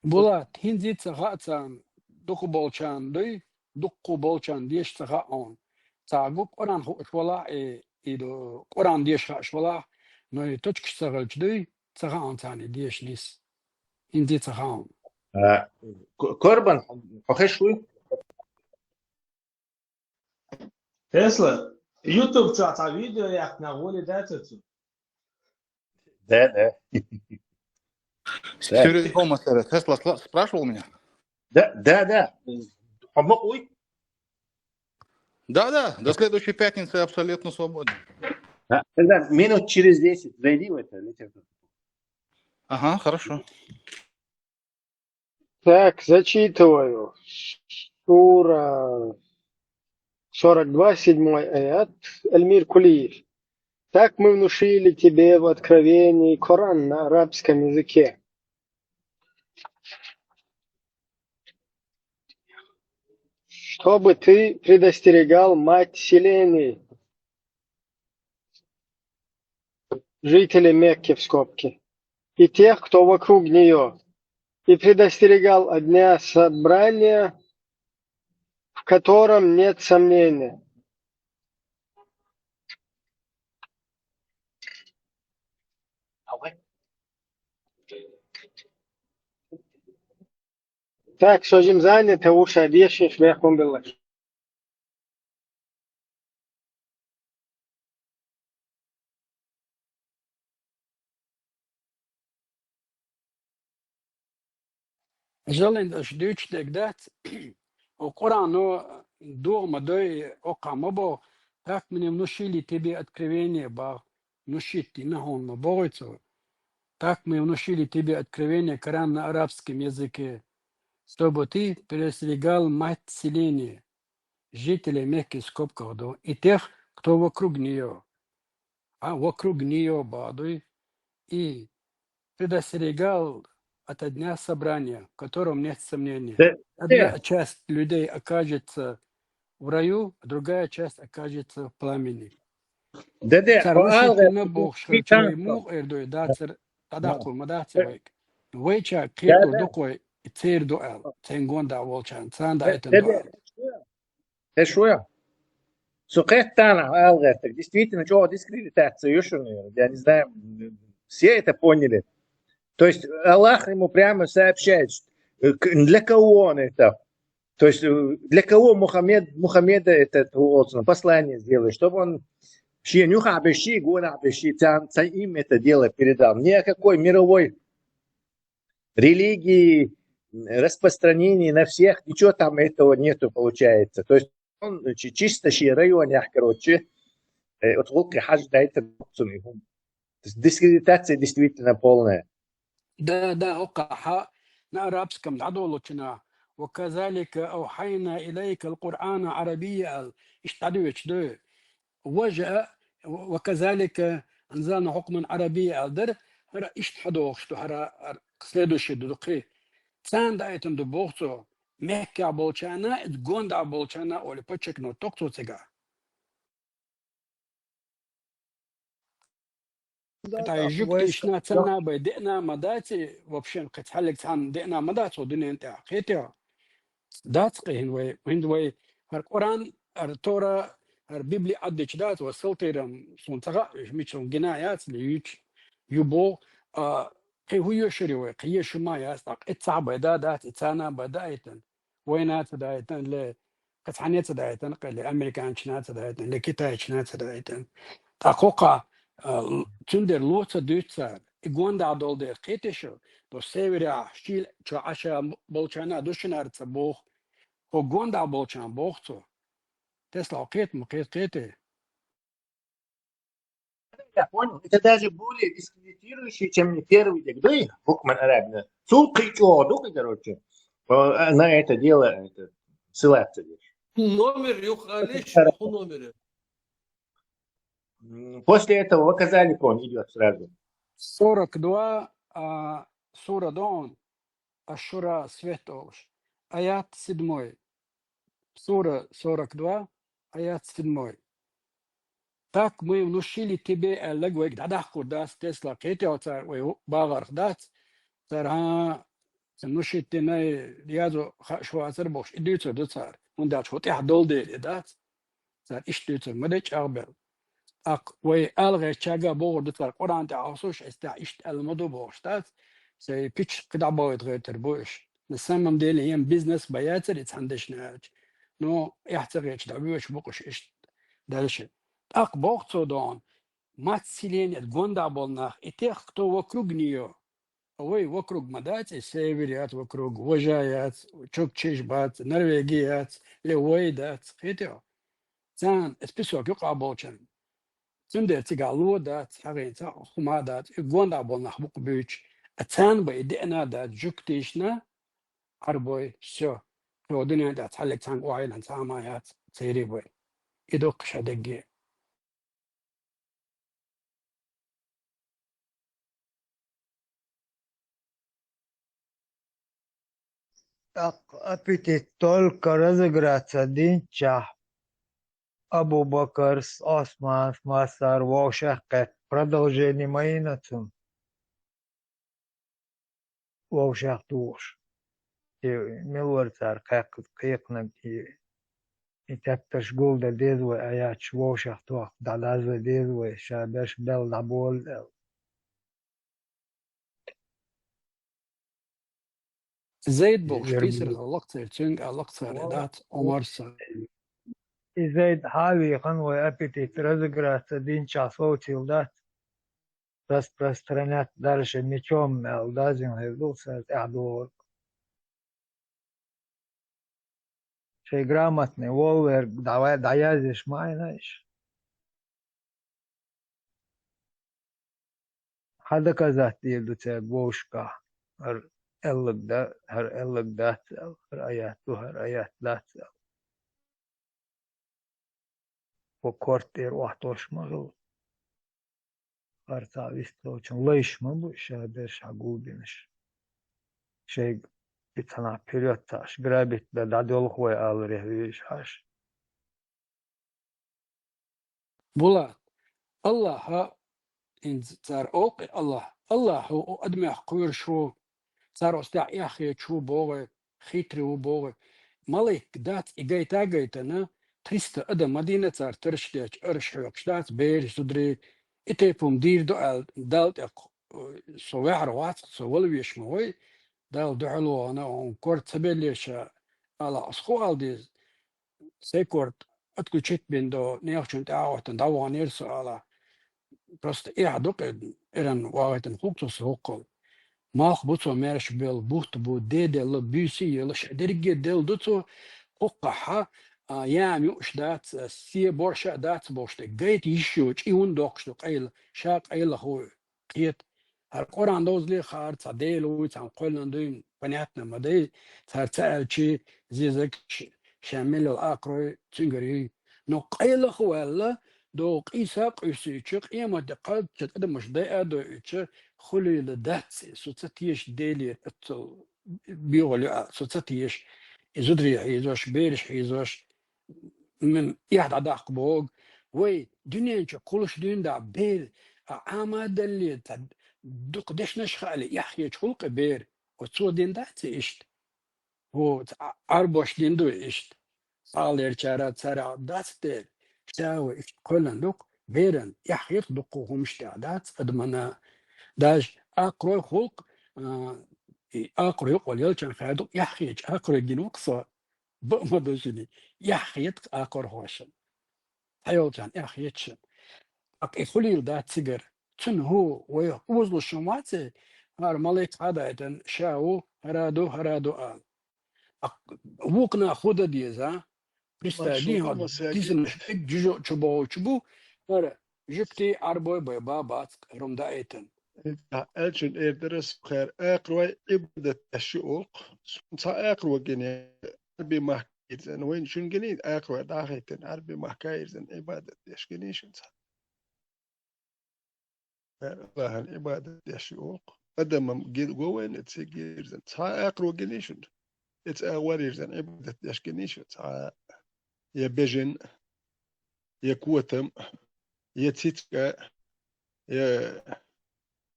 Булат, хӀинца ца хаьа царна, дукха болчарна дуй, дуккха болчарна деша ца хаьа хьуна. Цхьа гу Къуръан хууш валахь, и, и ду, Къуръан деша хаьаш валахь, но и точкаш ца хилча дуй, ца хаьа хьуна царна и деша нис. ХӀинца ца хаьа хьуна. А, К-, Корбан, хьо хезаш вуй? Тесла, YouTube чохь цхьа видео яхна гӀоле дац цу? Да, да. Да. Серьёзно, Тесла сла-, спрашивал меня? Да, да, да. Хьо ма хуй? Да, да, до следующей пятницы абсолютно свободен. Да, тогда минут через десять зайди в это, литературу. Ага, хорошо. Так, зачитываю. Сура сорок два, седьмой аят. Эльмир Кулиев. Так мы внушили тебе в откровении Коран на арабском языке, чтобы ты предостерегал мать селений, жителей Мекки в скобке, и тех, кто вокруг неё. и предостерегал от дня собрания, в котором нет сомнения. Так, со жим занято, уж обещаешь, вехун был. Жалин, аш дуьйцуш дерг дац, о Къуръано догӀа ма дой, оккха ма бо, так мне внушили тебе откровение, бах, внушить и нахьон ма богӀуьцу. Так мы внушили тебе откровение, Коран на арабском языке, чтобы ты предостерегал мать селения, жителей Мекки, в скобках, да, и тех, кто вокруг нее. А вокруг нее бадуй, и предостерегал от дня собрания, в котором нет сомнения. Да, одна часть людей окажется в раю, а другая часть окажется в пламени. Да, да, цар о, вышийтина алгӀа бохуш хилча, вай муха эр ду, дацар, тӀадаккхур ма дац вайга. Вайча кхетур ду кхой, цер ду аьлла, цен гонда волчарна, царна даийтина ду аьлла. Эшуя. Со кхеттана алгӀертаг. Действительно, чего дискредитация, ё, шуна, я не знаю, все это поняли. То есть Аллах ему прямо сообщает, что, э, к-, для кого он это? То есть, э, для кого Мухаммед, Мухаммеда это, вот, послание сделал, чтобы он шен юхабеши, гонабеши, цан, цан им это дело передал. Ни о какой мировой религии, распространении на всех, ничего там этого нету, получается. То есть он чи-, чисто ши районах, короче, э, вот волки хаж дайте. То есть дискредитация действительно полная. Да, да, оккха хьа, на арабском дӀадолучунах, «وكذلك أوحينا إليك القرآن عربيا» аьлла, иштта дӀадоьдуш ду. Важа, «وكذلك أنزلنا حكما عربيا» аьлла дара, хӀара иштта хьадохуш ду, хӀара, хӀара следующий ду дукхий. Царна даийтина ду боху цо, Меккехь болчарна, иза гонда болчарна олий, подчеркнуть доккху цо цигахь. Да, да, жуьгташна царна бай деана ма дац и, вообще, кхин цхьаллиг цхьанна деана ма дац хӀокху дуьнен тӀехь. Кхетий хьо? Дац кхин хӀинца вай, хӀинца вай хӀара Къуръан, хӀара Тора, хӀара Библи Ӏаддича дац вай салтийрам, суна ца хаьа, уьш мича гина яц, ле юьйцу, ю боху, а, кхин хӀун йоьшур ю вай, кхин йоьшур ма яц, тӀаккха и цхьа бай да дац, и царна бай даийтина. Вайна ца даийтина, ле кхин цхьанна ца даийтина, кхин ле американчина ца даийтина, ле китайчина ца даийтина. ТӀаккха хӀокху, а, цундела ло ца дуьйцу цара, и гонда долу дела кхетий шу, до северехь шийла чу Ӏаша болчарна ду шуна хӀара ца боху, хӀокху гонда болчарна боху цо. Тесла хьо кхета ма кхета, кхетий? Я понял. Это даже более дискредитирующий, чем не первый дек. Да и Букман Арабина. Цул кхин чӀогӀа ду, короче, э, на это дело, это, ссылаться здесь. Номер юха алиш, хӀун номер? М, после этого Ваказаликон идёт сразу. Сорок два, а, сура дон, Аш-Шура, свет олуш. Аят седьмой. Сура сорок два, аят седьмой. Так мы внушили тебе, аьлларг вайга дӀадахкур дац, тесла кхетий хьо цара вай багӀарх дац. Цара, хьан, сан внушить динай язо хаа шу вацара бохуш, и дуьйцур ду цара. ХӀунда аьлча хӀун тӀехь долу дела и дац. Цара иштта дуьйцур ма де чӀагӀбелла. ТӀаккха вай алгӀерчаьрга бохур ду цара Къуръан тӀехь Ӏосуш, эс тӀехь иштта аьлла ма ду бохуш дац. Сайн пича кхидӀа бовлийта гӀоьртур бу уьш. На самом деле, ен бизнес бан яцара и цхьана дешна аьлча. Ну, эхь ца гӀерташ дӀавоьдуш бу-кх уьш иштта дальше. ТӀаккха боху цо дона, мать селения, гонда болу нах, и тех, кто вокруг неё. Вай вокруг ма дац, и север яц вокруг, важа яц, чукчиш бац, Норвеги яц, ле вай дац, кхетий хьо? Царна, эс песок юкъа болчарна. Цундела цигахь ло дац, хьагӀийна цхьа а хӀума а дац, и гонда болу нах бу-кх буьйцуш. А царна бай деана а дац, жуьгташна, Ӏарбой, всё. Хьо дуьнен тӀехь цхьаллиг цхьаьнга охьайиллина цхьа а ма яц, церий бай. И доккхуш хьан дегге. ТӀаккха аппетит только разыграться динчахь, Абу-Бакарс, Османс, массара вовшах кхетта, продолжение ма йина цунна. вовшах тухуш. И мила вара цара кхаькх-, кхайкхинарг, и, и тептарш гулдан деза вай, а яц вовшах тоху дӀадаздан деза вай, ша берш белла дӀаболу аьлла. Зайд бохуш, Ярмин. Писархо лакхацара, цуьнга а лакхацара, Вала. Дац, Омарса. И Зайд хьавийхана вай аппетит разыграться динчахь совцийла дац. Распространять дальше мечом аьлла дазина хир ду, цара тӀаьхьа догӀург. Шайн грамотный волверг дӀа-, дӀаязъеш ма Ӏийна иш. Хьан доказать дийр ду цаьрга вовшахкахь? ХӀара аьлларг да-, хӀара аьлларг дац аьлла, хӀара аят ду, хӀара аят дац аьлла. Вай корта тӀера охьатосуш ма хилла. Харцахь вистхуьлучун лайш ма бу ша берш хьагулбинарш. Шайга и цхьанхьа вперёд ца Ӏаш, грабить дан дӀадолу вай аларе вуьйш хьаша. Булат, Аллахьа, хӀинца цара олу-кх и Аллахь, Аллахь ву, адамех кхоьруш ву, цара оцу тӀехь эхь хеташ ву боху, хитрый ву боху. Малайк дац и гайта а гайтина, триста адам ма дийна цара тарш детташ, арш хьоькхуш дац, бераш, зударий, и тайпа хӀума дийр ду аьлла, Далла тӀе кх-, со ваьхьар вац-кх, со вала везаш ма вай, Далла дуьхьал вахана, хьуна кор ца беллера ша, ала аса хӀун ала деза? Сайн корта отключить бина до, нехачунна тӀе а хӀоттана, дӀаваханера со ала. Просто эхь ду-кх и, эрна вагӀийтина хӀума цо со хӀоккхул. Малх бу цо маьрша белла, бутт бу, ден делла, буьйса а елла, ша дерриге делла ду цо, хӀокхахьа, а, яма юуш дац, а, се борша а дац бохуш тӀе, гайта йиш йоцуш, и хӀунда доккхуш ду къайла, ша къайлаха ву. Кхета. ХӀара Къуръан довзале а хаьара, цхьа Дела вуй, цхьана кхоьллина дуй, понятно ма дай, цара ца аьлчи, зезаг ш-, шен мел йолу акхарой цуьнгара юй. Но къайлаха ваьлла, догӀу къийса а къуьйсуьйтуш, къематде кхаччалц адамаш дайа а дойуьйтуш, хуьлийла дац и, со ца теша Делера оццул боьхалла ю аьлла, со ца теша. И зударий хьийзош, бераш хьийзош, м-, эхь дӀадаккха боху. Вай дуьнен чу кхуллуш дуьйна дӀа бер, а, Ӏама а далле, цхьа дукха дешнаш а хаале, эхь хеташ хуьлу-кх и бер. Оцо дина дац и иштта? ХӀо, цхьа Ӏарбоша дина ду и иштта? Цхьалерчара цара дац дера, ша вай иштта кхоьллина ду-кх, беран эхь хета дуккха хӀумаш тӀехь дац адамана. Даже акхарой хуьлу-кх, а, и акхарой юкъа вала елчан хаьа ду-кх, эхь хеташ акхарой гина ву-кх со. Баа ма ду шуна, эхь хета-кх акхархошна. Цхьайолчарна эхь хета шуна. ТӀаккха и хуьлийла дац цигара. Цуьнан хӀу вай озалуш хӀума вац и, хӀара малик хьадайтина, ша ву, хӀара ду, хӀара ду ала. ТӀаккха вукхунах хӀун дан деза, а? Представь, дийна хьо дисина жижо чу бохучу бу, хӀара жуьгтий, Ӏарбой бай ба бац, хӀара хӀума даийтина. Аьлчун эр дара со, хӀара акхарой Ӏибадат деш ю олу-кх. Суна цхьа акхаро гина, Ӏарби махка ирзина. Вайна шуна гиний, акхарой дӀахӀиттина, Ӏарби махка ирзина, Ӏибадат деш гиний шуна цхьа? ХӀара Аллахьан Ӏибадат деш ю олу-кх. Адаман гил го вайна цига ирзина. Цхьа акхаро гиний шуна? Эца агӀор ирзина Ӏибадат деш гиний шуна цхьа? Я бежан, я котам, я цицка, я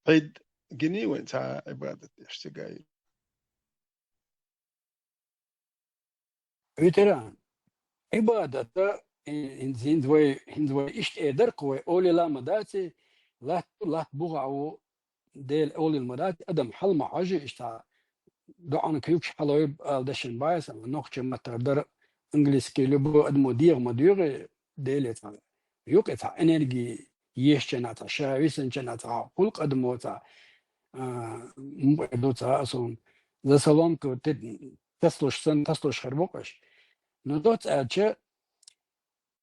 пхьид гиний вайн цхьа Ӏибадат деш цига ир? Ветеран, Ӏибадата, и, хӀинца, хӀинца вай, хӀинца вай иштта эр дара-кх вай, олийла ма дац и, латта, латта бухахь ву, Дела олийла ма дац, адам хьала ма хьожий иштта, доӀанан куьйгаш хьалой ала дешан баьса, нохчийн маттахь дара, английский любой адамо дегӀа ма доьгӀий, Деле цхьа юкъе цхьа энерги ешчана цхьа, ша висанчана цхьа, гӀуллакх адамо цхьа, а, мукъа ду цхьа а суна, за соломку те-, тасалуш санна, тасалуш хир бу-кх аша. Но доцца аьлча,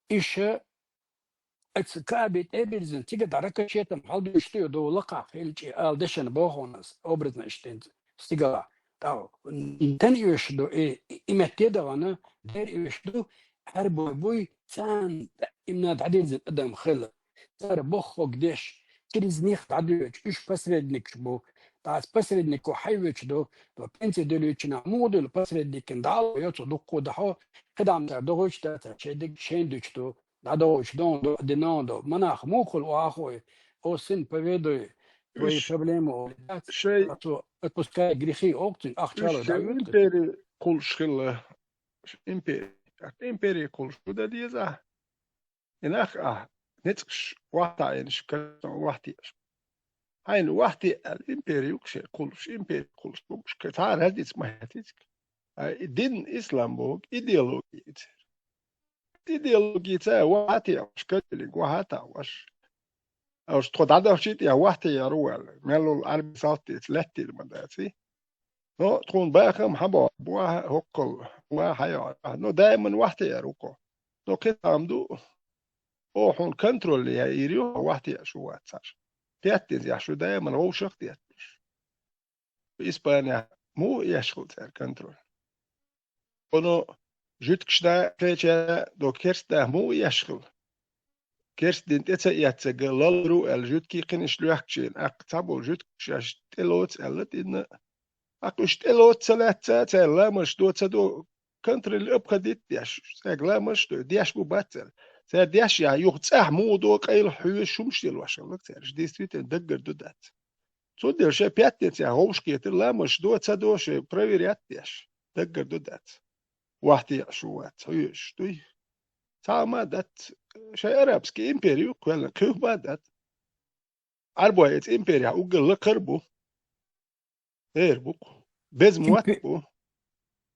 иша Эцца Кааби тӀе а бирзина, цига дӀа ракочетам хьалдуьйш ду, ду лакхахь хилчи, ала дешан бохунас, образно иштта стигала. ТӀаккха тан оьшуш ду, и, и метте а дахана, дера оьшуш ду, Ӏарбой буй, царна имна дӀадирзина адам хила. Цара боххуг деш, через них дӀадоьдуш, уьш посредникаш бу. ТӀаккха посреднико хьайвечу ду, то пенсия дуьлуьйтучу нах муха дуьлу посредникан дӀа а ло, йо цо дуккхо дахьо, кхидӀа цара дохуьйтуш дац, шайн диг шайн дуьтуш ду. ДӀадогӀучу дон до, динон до. Монах муха хуьлу охьахой? О, сын, поведуй, твои проблемы, оле, дац, шоай, а то отпускай грехи, олча, ахча, уьш ала, шоай да, импери кхуллуш хилла. Импери. Импери кхуллуш хӀун дан деза ахь? И нах ахь, ницкъаш вахьтаӀийна, кхерстон вахьтеъаш. Хьайна вахьте аьлла, импери ю-кх шоай кхуллуш, импери кхуллуш бу-кх уьш, цхьа а разница ма хӀоттий-кх. А и дин ислам боху идеологи ю церан. Идеологи ца вахьтеъаш, католик вахьтаӀош. Уьш тхо дӀадахчий тӀехь вахьтеяр ву аьлла, мел волу Ӏаьрбийн салт деца лаьттина ма дац и. Но тхуна бахам хьан боху, бохьа хӀоккхул, бохьа хьан йохьу. Но даиман вахьтеяр ву-кх. Но кхин цхьа хӀума ду, оха хьуна контроль яийр ю, вахьтеяш ву вац цхьа а. Пятницехь шу даиман вовшах а детташ. Испанехь муха еш хилла цара контроль? Оно жуьгташна кхечара до керста нах муха еш хилла? Керста дин тӀе ца эццарг лалур ву аьлла, жуьгтий кхин иштта лоьхкучийн, аккха цхьаболу жуьгташ шаьш тӀелоцу аьлла динна. ТӀаккха уьш тӀелоцу ца лаьцна, цара ламазаш до ца до, контроль, обходить деш, цаьрга ламазаш а до, деш бу бац цара. Цара деш яхь, юха цӀахь муха до, къайлаха хьоьжуш хӀумаш лелош хилла-кх цара, уьш действительно даггара ду дац. Цундела шайн пятницехь вовшахкхетар, ламазаш до ца до, шайн проверять деш, даггара ду дац. Вахьтеъаш ву вац, хьоьжуш дуй? Цхьа а ма дац, шайн арабский импери ю-кх кхоьллина, кхин хӀума а дац. Ӏаьрбой эца империхь уггар лакхара бу. Эр бу-кх. Беза мотт бу.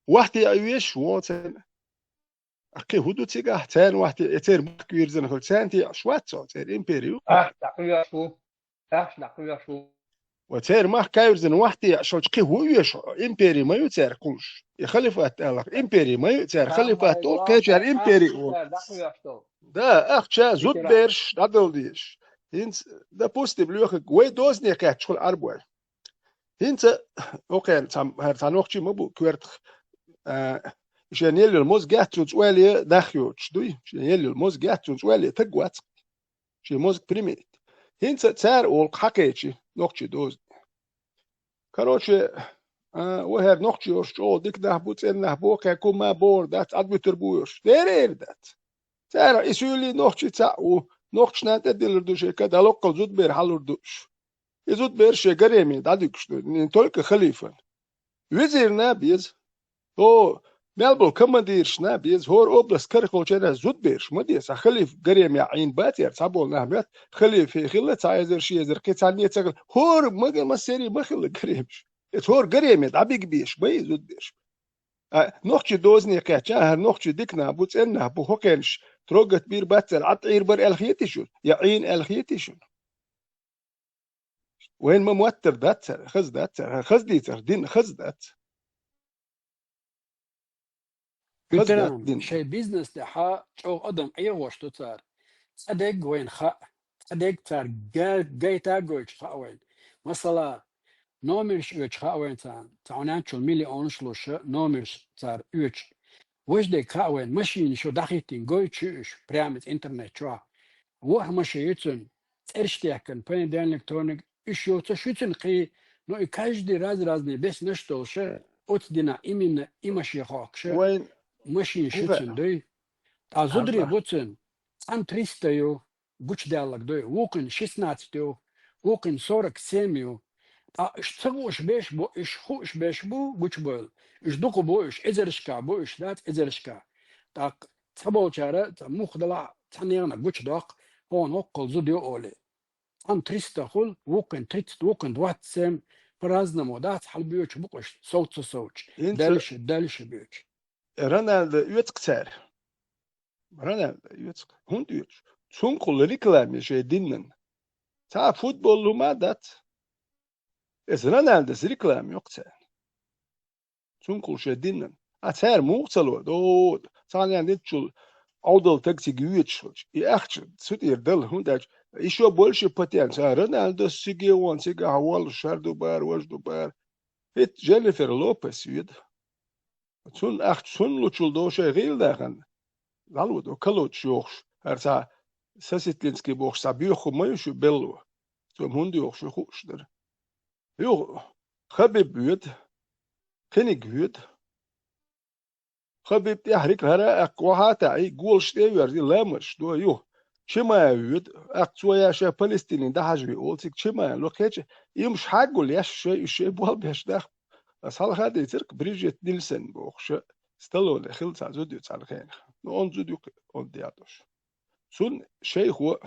Вахьтеъа везаш ву царна. Кхин хӀун ду цигахь? Царна вахьтеъа, церан махка вирзина хилча, царна теъаш вац цо, церан импери ю-кх. Ахь дӀакхоьхьуш ву. Ахь дӀакхоьхьуш ву. Ва церан махка вирзина вахьтеъаш хилча, кхин хӀун оьшу? Импери ма ю цара кхуллуш. И халифат аьлларг импери ма ю цара, халифат олу, кхечара импери олу. Да, ахча, зудбераш дӀадала дезаш. ХӀинца, допустим, лоьхург, вай дозане кхаьчча хуьлу Ӏаьрбой. ХӀинца, окхеран цхьа, хӀара цхьа нохчий ма бу коьртах, а, шен елла йолу моза геццунца ойла е нах йоцуш дуй? Шен елла йолу моза геццунца ойла е таг вац-кх. Шен моза применить. ХӀинца цара олу-кх хьакхечи нохчий дозане. Короче, а, ва хӀара нохчий йолуш чӀогӀа дика нах бу, цӀена нах бу, кхаьрга хӀума богӀур дац, Ӏадвуьтур бу йош. Дера эр дац. Цара и суьйлий нохчий цхьаъ ву, нохчашна тӀедиллар ду шайн кад, дӀалоккхал зудбер хьалур ду уьш. И зудбераш шайн гареме дӀадуьгуш ду, не только халифан. Везирна беза. О, мел болу командиршна беза, хӀора область карахь волчеран зудбераш ма деза. Цхьа халиф гаремехь Ӏийна бац яра, цхьаболу нах моьтту, халифе хилла цхьа эзар, ши эзар, кхин цхьанне ца хилла. ХӀора мага массерий ма хилла гаремаш. Иза хӀора гареме дӀабига безаш ма ю зудбераш. А, нохчий дозане кхаьчча, хӀара нохчий дика нах бу, цӀена нах бу, хӀокхернаш трогать бийр бац аьлла, Ӏад Ӏийр бара аьлла хетий шуна? Я Ӏийна аьлла хетий шуна? Вайна ма моттар дац цара, хаза дац цара, хаза дийцар дин хаза дац. Хаза дац дин. Шайн бизнес тӀехь чӀогӀа адам Ӏехош ду цара. Цхьа дерг вайна хаьа, цхьа дерг цара га-, гайта а гойтуш хаьа вайна. Масала, номерш оьцуш хаьа вайна царна. Цхьа хьуна аьлча миллионаш луш, номерш цара оьцуш. Важа дерг хаьа вайна, машинаш ю дӀахӀиттина, гойтуш ю уьш, прямо иза интернет чохь. ВорхӀ машин ю цуьнан, цӀераш техкина, понедельник, вторник, уьш йоцуш ю цуьнан кхин, ну и каждый раз разный беснаш долуш, оцу динахь именно и машин хохкуш, машинаш ю цуьнан дуй. Ткъа зударий бу цуьнан, цхьанна триста ю, гучудаьлларг дуй, вукхуьнан шестнадцать ю, вукхуьнан сорок семь ю. Ткъа уьш ца хууш берш бу, уьш хууш берш бу гучубевлла. Уьш дукха бу, уьш эзаршка бу, уьш дац эзаршка. ТӀаккха цхьаболчара, цхьа муха далахь, цхьа нехан гучудоккху, хьуна хӀоккхул зуда ю олий. Цхьанна триста хуьлу, вукхуьнан тридцать, вукхуьнан двадцать семь, по-разному дац, хьалабоьдуш бу-кх уьш, совца совцуш, дальше, дальше боьдуш. Роналдо оьцу-кх цара. Роналдо оьцу-кх. ХӀунда оьцу? Цуьнан кхул реклама шайн динан. Цхьа футбол хӀума а дац. Иза Роналдос реклама йо-кх царна. Цуьнан кхул шайн динан. А цара муха ца ло? О, цхьана дитчул Ӏовдал таг цига йоьдуш хилча, и ахча цу тӀера дала, хӀунда аьлча, ещё больше потенциал. Роналдос циге вон, цигахь воллуш, хӀара ду бара, важа ду бара. ХӀинца Дженнифер Лопес йоьду. Цунна ахча цунна лучул до шайн гӀийла нахана. ДӀалур ду, калочаш йохуш, хӀара цхьа Сосетлинский бохуш цхьа боьха хӀума ма ю шу белло. Цо хӀунда йохуш ю хууш дара. Юха Хабиб воьду, кхиниг воьду. Хабиб тӀехь рика хӀара а аьккха, вахьа а таьӀий, голаш тӀе а верзий, ламазаш до юха. Чимаев вуьду, аккха цо яша Палестине дӀахьажа ве олу цига Чимаев ло кхеча, имаш хьаггул еш шай, уьш шай болбеш даха. Ас хьалха дийцира-кх Бриджит Нильсен бохуш, Сталлоне хилла цхьа зуда ю цхьана хенахь. Ну, он зуда ю-кх, он дядуш. Цунна шайхо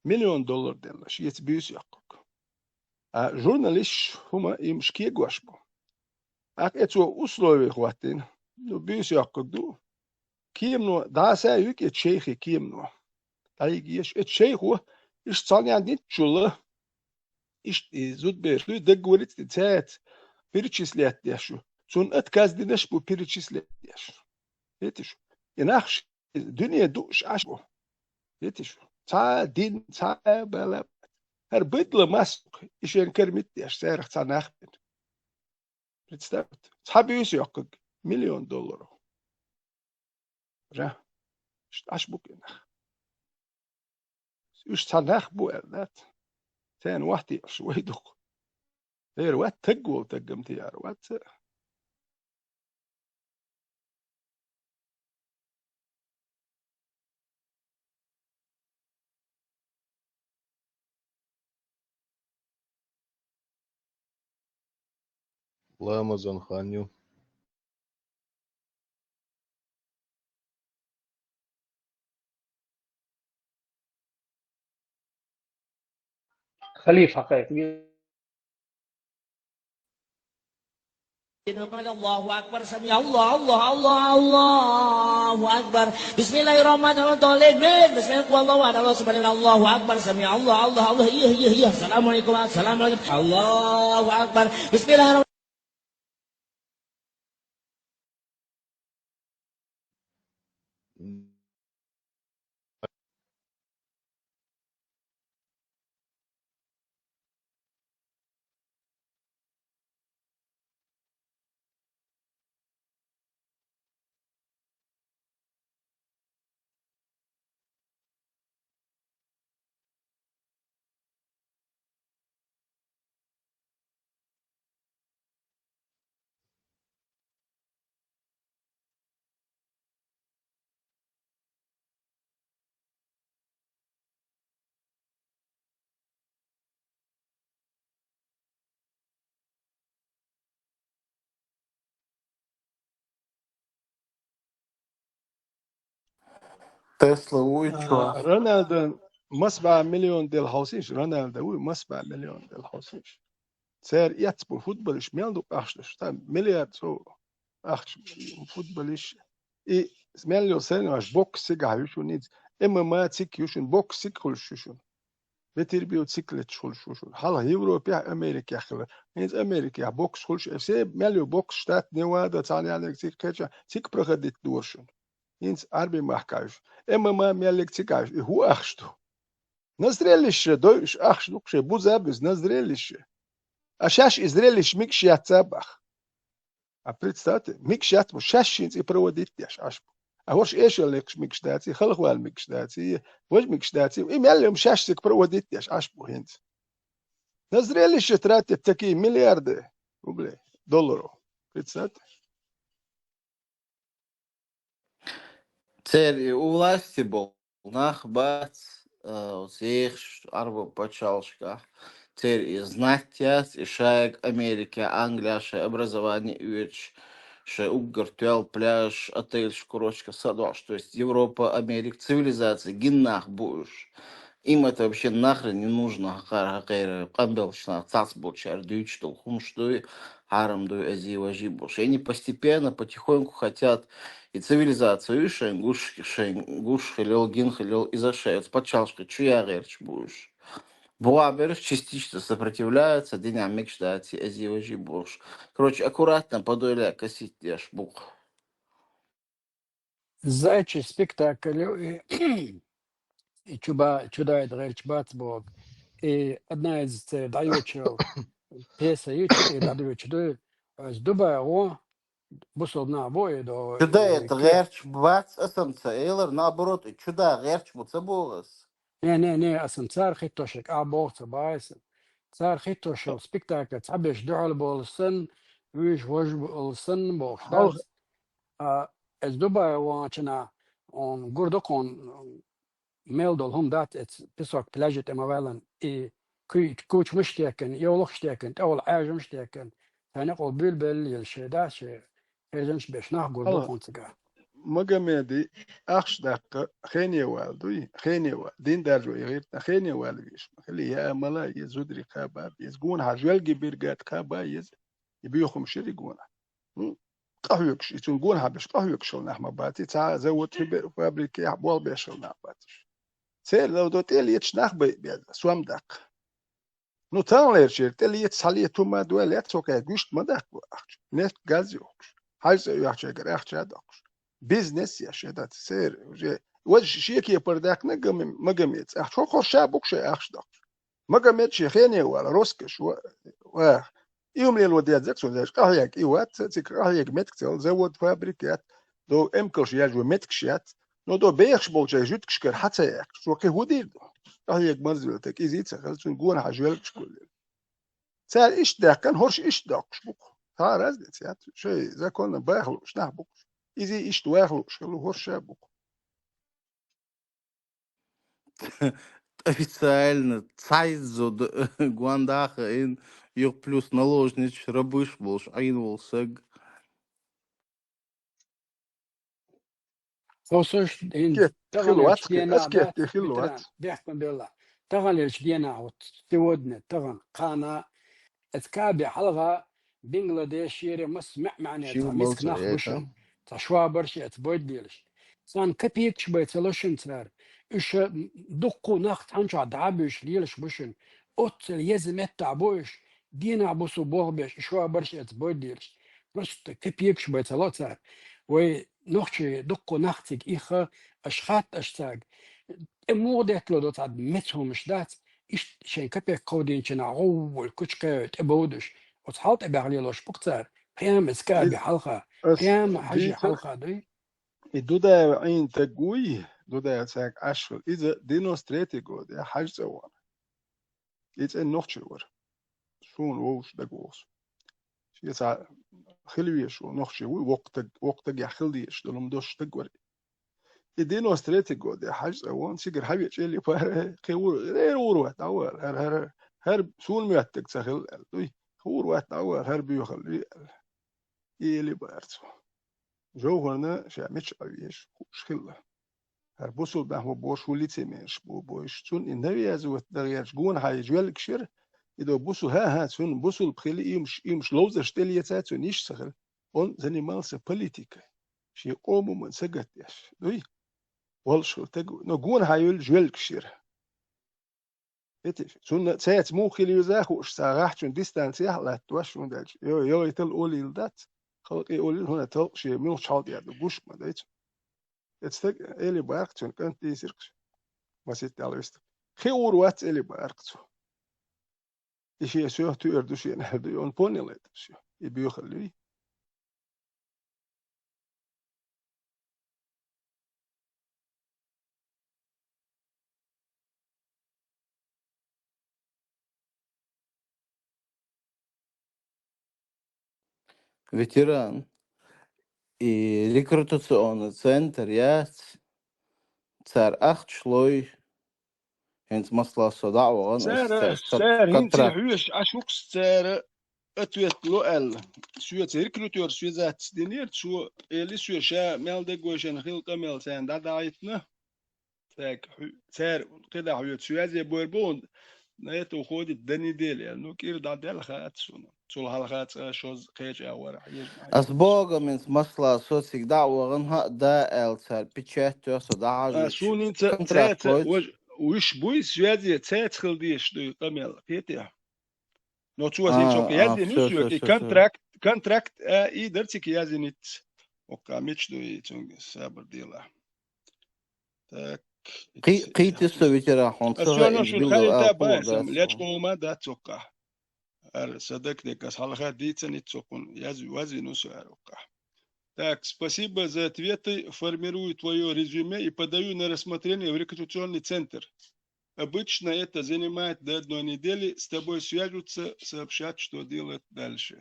миллион доллар делла, шеца буьйса йоккхург. А журналисташ хӀума имаш кегош бу. ТӀаккха э цо условие хӀоттийна. Ну, буьйса йоккхург ду. Кемано дӀаса а юьгу и шайхе кемано. ДӀайига еш. Э шайхо, иштта цхьана динчулла, иштта и зудбераш дуй, договориться дина цаьрца перечислять деш ю. Цунна отказ динарш бу перечислять деш. Хетиш? И нах ш-, дуьне дууш Ӏаш бу. Хетиш? Цхьа дин, цхьа бала. ХӀара быдла массо а и шен кармит деш, царах цхьа нах бина. Представьте, цхьа буьйса йоккхург миллион долларов. Ра. Ш-, Ӏаш бу кхин нах. Уьш цхьа нах бу аьлла дац. Церан вахтехь вай дукха. Эр вац таг волу таггам тияр вац. Ламазан хан ю. Халифа хьакхайкхина. Аллаху акбар, сами Аллах, Аллах, Аллах, Аллаху акбар. Бисмиллахир рахманир рахим. Бисмиллах, Аллаху акбар, сами Аллах, Аллах, Аллах. Йих, йих, йих. Саламу алейкум, саламу алейкум. Аллаху акбар. Бисмиллахир рахманир Тесла вуй чо? А, Роналдо мас бӀе миллион дел хьовсийша, Роналдо вуй мас бӀе миллион дел хьовсийша. Церан эцбу футболист мел ду ахча даш, там миллиард сов ахча футболист. И мел йолу соревнованеш бокс цигахь ю шуна иза, М М А циг ю шуна, бокс циг хуьлуш ю шуна. Ветербил циклеташ хуьлуш ву шуна. Хьалха Европехь, Америкехь хилла. ХӀинца Америкехь бокс хуьлуш, все мел ю бокс, штат Невада, цхьана яьннарг цига кхеча, цига проходить дора шуна. ХӀинца Ӏарби махкахь уьш. М М А меллиг цига уьш, и хӀун ахча ду? На зрелище дойуш ахча ду-кх шайн, буза а буьза, на зрелище. А шаьш и зрелище микаш яц а бах. А представьте, микаш яц бу, шаьш хӀинца и проводить деш Ӏаш бу. А хӀорш эшалла лекхаш микаш дац, и халхавала микаш дац, и важа микаш дац, и мел йолу шаьш цига проводить деш Ӏаш бу хӀинца. На зрелище тратят такие миллиарды рублей, долларов. Представьте. Церан и у власти болу нах бац, а, оцу ехаш Ӏарбойн пачхьалкхашкахь. Церан и знать яц, и шайга Америкехь, Англехь шайн образование оьцуш, шайн уггар тоьлла пляжаш, отелаш, курочка, садоӀуш, то есть Европа, Америка, цивилизация гина нах бу уьш. Им это вообще нахрен не нужно, хӀокхара, хӀокхара къамбелчу наха цхьацца болчара дуьйцуш долу хӀумаш дуй, хьарам дуй, ази-важи болуш. И они постепенно, потихоньку хотят и цивилизацию шайн гуш, шайн гуш хилла йолу, гина хилла йолу, иза шайн оцу пачхьалкхашкахь чу ян гӀерташ бу уьш. Бохаберш частично сопротивляются, динехь мегаш дац и ази-важи болуш. Короче, аккуратно подойла косить деш бу-кх. Зайчий спектакль ю и, и чу ба-, чу дайта гӀерташ бац боху. И одна из церан дӀайоьчу пьеса ю, и дӀадоьчу ду, из Дубай гӀо, бусалба нах бу и до-, Чу дайта и гӀерташ бац, аса-м ца элира, наоборот, и чу да гӀерташ бу ца боху ас. Не, не, не, аса-м цара хӀиттошерг, а боху ца баьйса. Цара хӀиттошерг спектакль цхьаберш дуьхьал болу санна, вуьйш вож болу санна бохуш дац. А, иза Дубай вахчана, он гур ду кхуна, мел долу хӀума дац, эца песок пляжа тӀе ма ваьллан, и куй-, кучамаш а теккан, йовлахаш а теккан, тӀехула Ӏаьржамаш а теккан, царна къо буьйлабелла лела шен да, шен хьежанаш беш нах гур бу хӀунда цигахь. Магомеди ахча даккха хене вала дуй, хене вала. Дин даржо яхийта хене вала веш. Хили я мала, я зудри кхаба, я гонахьа жуьлги биргат кхаба, я и буьйхам шири гонахьа. Хм? Къахьоьгуш, и цунна гонахьа беш къахьоьгуш хила нах ма бац, и цхьа завод фабрикехь болх беш хила нах бац уьш. Церан лавдо тӀе леташ нах бай беза, сом даккха. Ну, таханлерчера тӀе леташ, схьалета хӀума дуй лаьцна, цо кхаьчна гуьшта ма даккха ахча. Нефть, газ йохуш. Хьаьжа цӀе йоьхчигара ахча а доккхуш. Бизнес еш, я дац церан. Уже, важа шен кепара даьккхина Магомеда, ахча хӀокхо ша бу-кх шайн ахча доккхуш. Магомед шен хене вала, роскошь ва-, ваха. И хӀума лело деза цунна, къахьега и вац, цига къахьега меттиг ца хилла, завод, фабрика яц, до эмкалш яжо меттигаш яц, но до бехаш болчеран жуьгташкара хьа ца яьккхаш, цо кхин хӀун дийр ду? Къахьега марзвелла таг изий ца хилла, цунна гонахьа жуьгташ гуллера. Цара иштта даьккхина, хӀорш иштта доккхуш бу-кх. Цхьа а разница яц, шайн законна баха лууш нах бу-кх. Изий иштта ваха лууш хилла, хӀорш а бу-кх. Официально цхьа иззу д-, гонахьа ин, юха плюс наложницаш, рабаш болуш Ӏийна волу саг. Хосуш, ин, Аскет, тахана хилла вац, денахь аскет, дац, хилла Петра, вац. Бехк ма белла. Таханлерчу денахь, вот, сегодня, тахана, кхана, эца Каби хьалха, Бангладешера масса маьӀ-маьӀне цхьа миска нах бу шуна, цхьа швабарш эца бойда лелаш. Царна копейкаш бай ца ло шуна цара. Уьш, м, дуккха нах цхьана чохь дӀа а буьйш лелаш бу шуна. Оццул еза меттахь бу уьш, денахь бусу болх беш, и швабарш эца бойда лелаш. Просто копейкаш бай ца ло цара. Вай нохчий дуккха нах цига ихха, аша хатта аша цаьрга. ТӀе муха деттало до цхьа меца хӀумаш дац, иштта шайн капек кховдийначу нах гӀовгӀа кучу кхевай тӀе бовдуш, оцу хьал тӀе баьхна лелош бу-кх цара, прямо эца Каби хьалха, прямо Хьажи хьалха дуй. И Дудаева Ӏийна таг вуй, Дудаева цаьрга Ӏаш хилла, иза девяносто третий года, я Хьажа цӀа вахана. И цӀена нохчи вара. Суна вовшаш дагавогӀу со. Шен цхьа хила везаш волу нохчи вуй, воккха таг, воккха тагехь хила дезаш долу хӀума дош таг вара. И девяносто третий года, я Хьажа цӀа вахана, цигара хьавеача элли пара, кхин ур-, эр ур ваьтта дӀавала, хӀара, хӀара, хӀара суна моьттург ца хилла аьлла дуй, кхин ур ваьтта дӀавала, хӀара боьхалла ве аьлла. Эли бара цо. Жовхарна ша мича Ӏа везаш хууш хилла. ХӀара бусулба нах бу бохуш, хӀун лицемераш бу бохуш. Цунна и навязывать дан гӀерташ гонахьа и жоьллигаш яра, и до бусу-, хӀа-хӀа, цунна бусулба хили, иймаш, иймаш ловзарш тӀе леца, цунна йиш ца хилла. Он занимался политикой. Шен къоман сагатдеш. Дуй? Волуш хилла таг, но гонахьа йолу жоьллигаш яра. Эти, цунна цаьрца муха хила веза а хууш, цхьа гӀахьчун дистанцехь а латтош, хӀунда аьлча, йо-, йогӀийтал олийла дац, халкъе олийла, хӀунда аьлча халкъ шен муьлхачу хьал тӀехь ду гуш ма дайца. Эцу стаг эли баьркх цуьнан кӀант дийсиркхаш, масийтта аьлла вистхь. Кхин ур вац эли баьркх цо. И шен соьх туьар ду шена аьлла ду, он понял это всё. И боьхалла вий. Ветеран. И рекрутационный центр яц, цара ахча лой, хӀинца масала со дӀа а вахана, аса Цара, цара цара хӀинца контракт. Хьоьжуш Ӏаш ву-кх цара ответ ло аьлла. Соьца рекрутер связаться динера, цо эли соьга ша мел дагавешан хилла къамел царна дӀадахьийтина. Так, хьу-, цара кхидӀа хьоьца связе бойр бу, на это уходит до недели. Ну, кӀира дӀадаьлла хаьа суна. Цул хьалха цкъа шозза кхеча а вара хьежа. Ас боху, хӀинца масала со цига дӀа а вахана, хӀаъ, да аьлла цара печать тоьхна со дӀахьажа А, вичча. Суна хӀинца контракт цаьрца лойтуш. Вож-, уьш буй связе, цаьрца хила дезаш дуй къамел, кхетий? Но цо хӀинца А, оккха а, яздина всё, всё, всё, и всё, всё. Контракт, контракт, а, и дара цига яздиниц. Оккха мича дуй цуьнга сабар дела. Так, Кхи-, кхийти со ветеран хьуна А, ца всё, хаьа, ну, иза шуна билггал хаьа, ала да, кхула бай, дац сам, хьуна. Лечкъо ма дац оккха. Ара, садак декас хьалха дийцаниц со кхунна, яз-, вазвина со ара оккха. Так, спасибо за ответы. Формирую твоё резюме и подаю на рассмотрение в рекрутационный центр. Обычно это занимает до одной недели. С тобой свяжутся, сообщат, что делать дальше.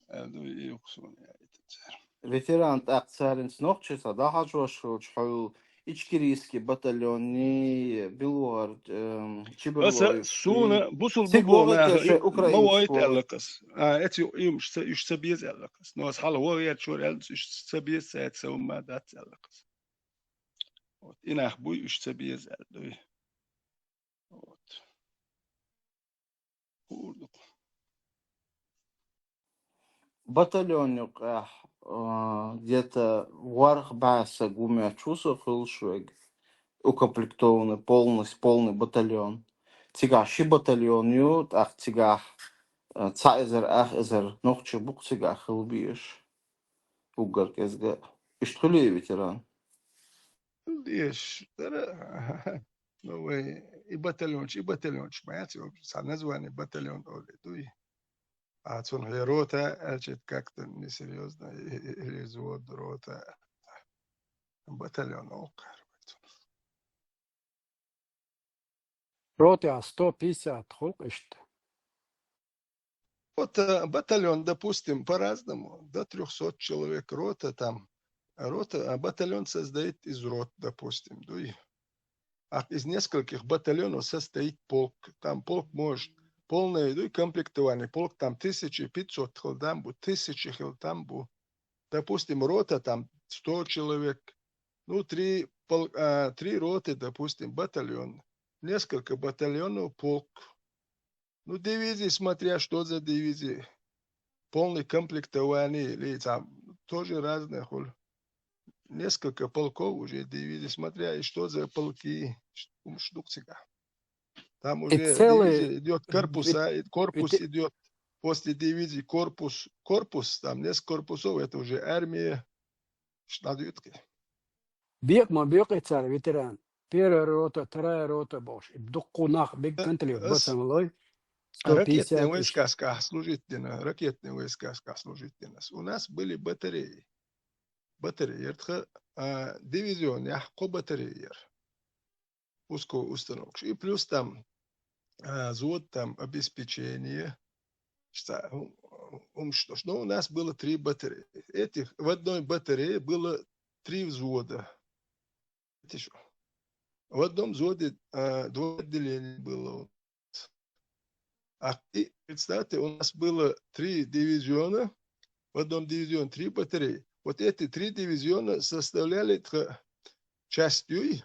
Аьлла ду и юкъа суна яийтинчара. Ветеран, тӀаккха цара хӀинца нохчий ца дӀахьажош хилча, хьо ичкерийский батальонный, Белгород, эм, Аса Чеберлоев, суна и бусул цига бу боху вогӀу наха теши и ма украинский войт вогӀу. Аьлла кхас. А, эци уьмаш ца, уьш ца беза аьлла кхас. Но аса хьала вогӀу яьчура аьлла, уьш ца беза, ца эца ума дац аьлла кхас. Вот, и нах буй, уьш ца беза аьлла дуй. Вот. Хурдук. Батальон юкъехь, а, где-то ворхӀ бӀе саг ву моьттуш ву со хуьлуш вега. Укомплектованный, полностью, полный батальон. Цигахь ши батальон ю, тӀаккха цигахь, а, цхьа эзар, ах эзар нохчий бу-кх цигахь хила безаш. Уггар кӀезга. Иштта хуьлий, ветеран? Деш дара. Ну, вай и батальонаш, и батальонаш ма яц, цхьа название батальон олий дуй. А цунах я рота аьлча, это как-то несерьёзно, и, и, или взвод, рота. Батальон олу кхара вай цунах. Рота сто пятьдесят хуьлу-кх иштта. Вот, э, батальон, допустим, по-разному. До трёхсот человек рота там. Рота, а батальон состоит из рот, допустим, дуй. А из нескольких батальонов состоит полк. Там полк может полное, дуй, комплектование. Полк там тысяча пятьсот хила там бу, тысяча хила там бу. Допустим, рота там сто человек. Ну, три пол-, а, три роты, допустим, батальон. Несколько батальонов, полк. Ну, дивизии, смотря что за дивизии. Полное комплектование или там тоже разное, хули. Несколько полков уже дивизий, смотря и что за полки, ш-, м, штук цигахь. Там И уже целый дивизия идёт, корпуса, вет-, и корпус вете-, идёт после дивизии, корпус, корпус, там несколько корпусов, это уже армия. Ш-, надо идти. Бекъ ма бекъий цара, ветеран. Первая рота, вторая рота бохуш. И дуккха нах бекъ Э, кантале ас бацам лой. Сто пятьдесят ракетный войскашкахь служить дина, ракетный войскашкахь служить дина. У нас были батареи. Батареи. Яртха, а, дивизионехь кхо батарея яра. Пусковой установкаш. И плюс там, а, взвод там обеспечения. Что, м, м, что ж, ну, у нас было три батареи. Этих, в одной батарее было три взвода. Это что? В одном взводе, а, два отделения было у нас. А и представьте, у нас было три дивизиона, в одном дивизионе три батареи. Вот эти три дивизиона составляли тха-, часть юй,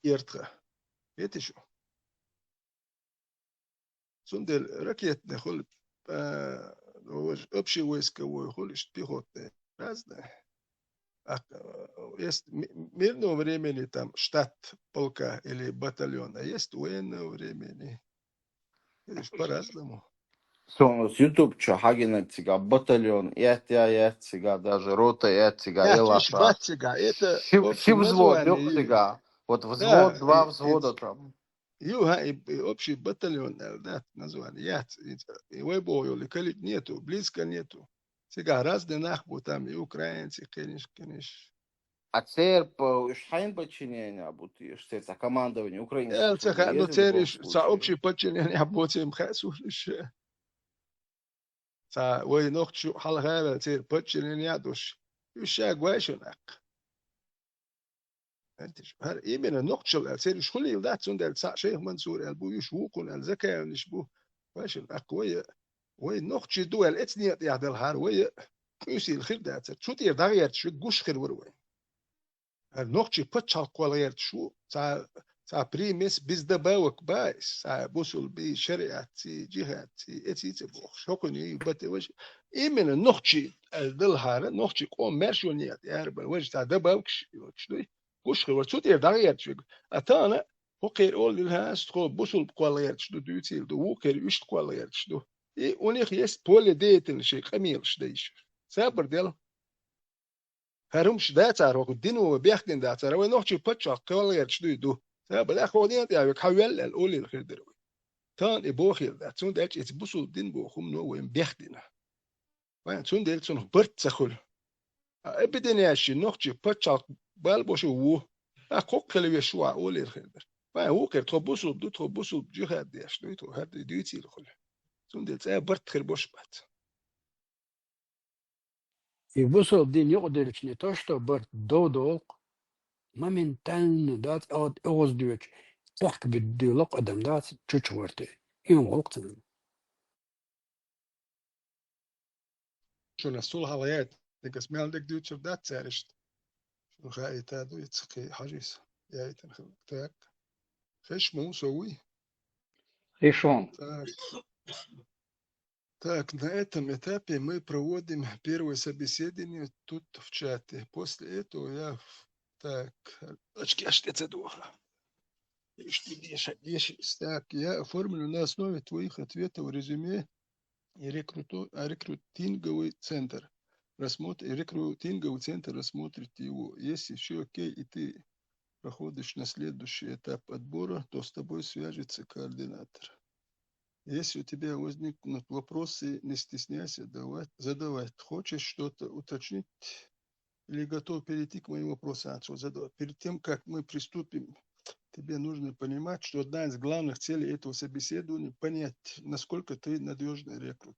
яртха. Это что? Цундела ракетный хуьлу, а, общий войсковой хуьлу, иштта пехотный, разные. А, э, если ми-, мирного времени там штат полка или батальона, а есть военного времени. Видишь, по-разному. Со оцу YouTube чу хьагинарг цигахь батальон, эт я, эт цигахь, даже рота эт цигахь, Нет, елахь видишь, бац цигахь. Это ши, общий ши взвод название юкъ ю. Цигахь. Вот взвод, да, два и, взвода и там. Ю, ха, и, и общий батальон, э, да, название. Я, и, и вайбо йоли калит нету, близко нету. Цигахь разные нах бу там, и украинцы, конечно, конечно. А церан по-, уьш хьайн подчинение бу те, уьш церан цхьа командование, украинский Э, ца ха-, ну, еза церан бу уьш, ца получается. Общий подчинение бу церан хасур уьш. Ца вай нохчу хьалха вел церан подчинение а душ. Уьш ша гойшун аккха. Аьлла, хӀара именно нохчалла аьлла, церан уьш хуьлийла дац, цундела цхьаъ Шайх Мансур аьлла бу, уьш вукхун аьлла, Закаевнаш бу. Вайшин аккха вай, вай нохчий ду аьлла, эцу некъа тӀехь делхьара вай къуьйсийла хир дацара. Цу тӀера дӀагӀерташ верг гуш хир вара вай. ХӀара нохчий пачхьалкх кхолла гӀерташ ву, цхьа, цхьа примес без добавок бац, цхьа бусулба, шариатций, джихадций, эций ца бохуш. ХӀокхуьнан бате ваш. Именно нохчий аьлла делхьара, нохчий къоман маьршонан некъа тӀера бан, важа цхьа добавкаш йоцуш дуй. Гуш хир вара, цу тӀера дӀагӀерташ верг. А тахана хӀокхеран оллина хӀанз тхо бусулба кхолла гӀерташ ду, дуьйцийла ду, вукхеран уьшта кхолла гӀерташ ду. И у них есть поле деятельности, шайн къамелаш дайша. Сабар дела. ХӀара хӀумаш дацара, хӀокху дино вай бехкина дацара, вай нохчий пачхьалкх кхолла гӀерташ дуй ду. Сабар дела, хӀокху дина тӀехь верг хьан вел аьлла, олийла хир дара вай. Тахана и бохийла дац, цундела аьлча иза бусулба дин боху хӀума вайна бехкина. Вайн цундела цунах барт ца хуьлу. А объединяющий нохчий пачхьалкх бала бо шу ву. А кхоккхила веш ву а олийла хир дара. Вайн вукхеран тхо бусулба ду, тхо бусулба джихад деш дуй, тхо хӀара дуьйцийла хуьлу. Цундела цӀа барт хир бош бац. И бусулба дин юкъаделча не то что барт, дов долу-кх. моментально, дац, а вот оьгӀаз доьчу, цӀехка беддила адам, дац, чучугӀорте. Им гӀуллакх ца. Шуна сул хьалаяйта, дегас мел дег дуьйцур дац цаьришта. Шуна хаита дуьйцу, кхин хьажийса яйтан хилла. Так. Хеш муса вуй? Хешон. Так. Так, на этом этапе мы проводим первое собеседование тут в чате. После этого я в-, так, очки аж тецедуха. Так, я оформлю на основе твоих ответов резюме и рекруту-, а, рекрутинговый центр рассмотр-, и рекрутинговый центр рассмотрит его. Если все окей, и ты проходишь на следующий этап отбора, то с тобой свяжется координатор. Если у тебя возникнут вопросы, не стесняйся давать, задавать. Хочешь что-то уточнить? Или готов перейти к моим вопросам? А что задавать? Перед тем, как мы приступим, тебе нужно понимать, что одна из главных целей этого собеседования — понять, насколько ты надежный рекрут.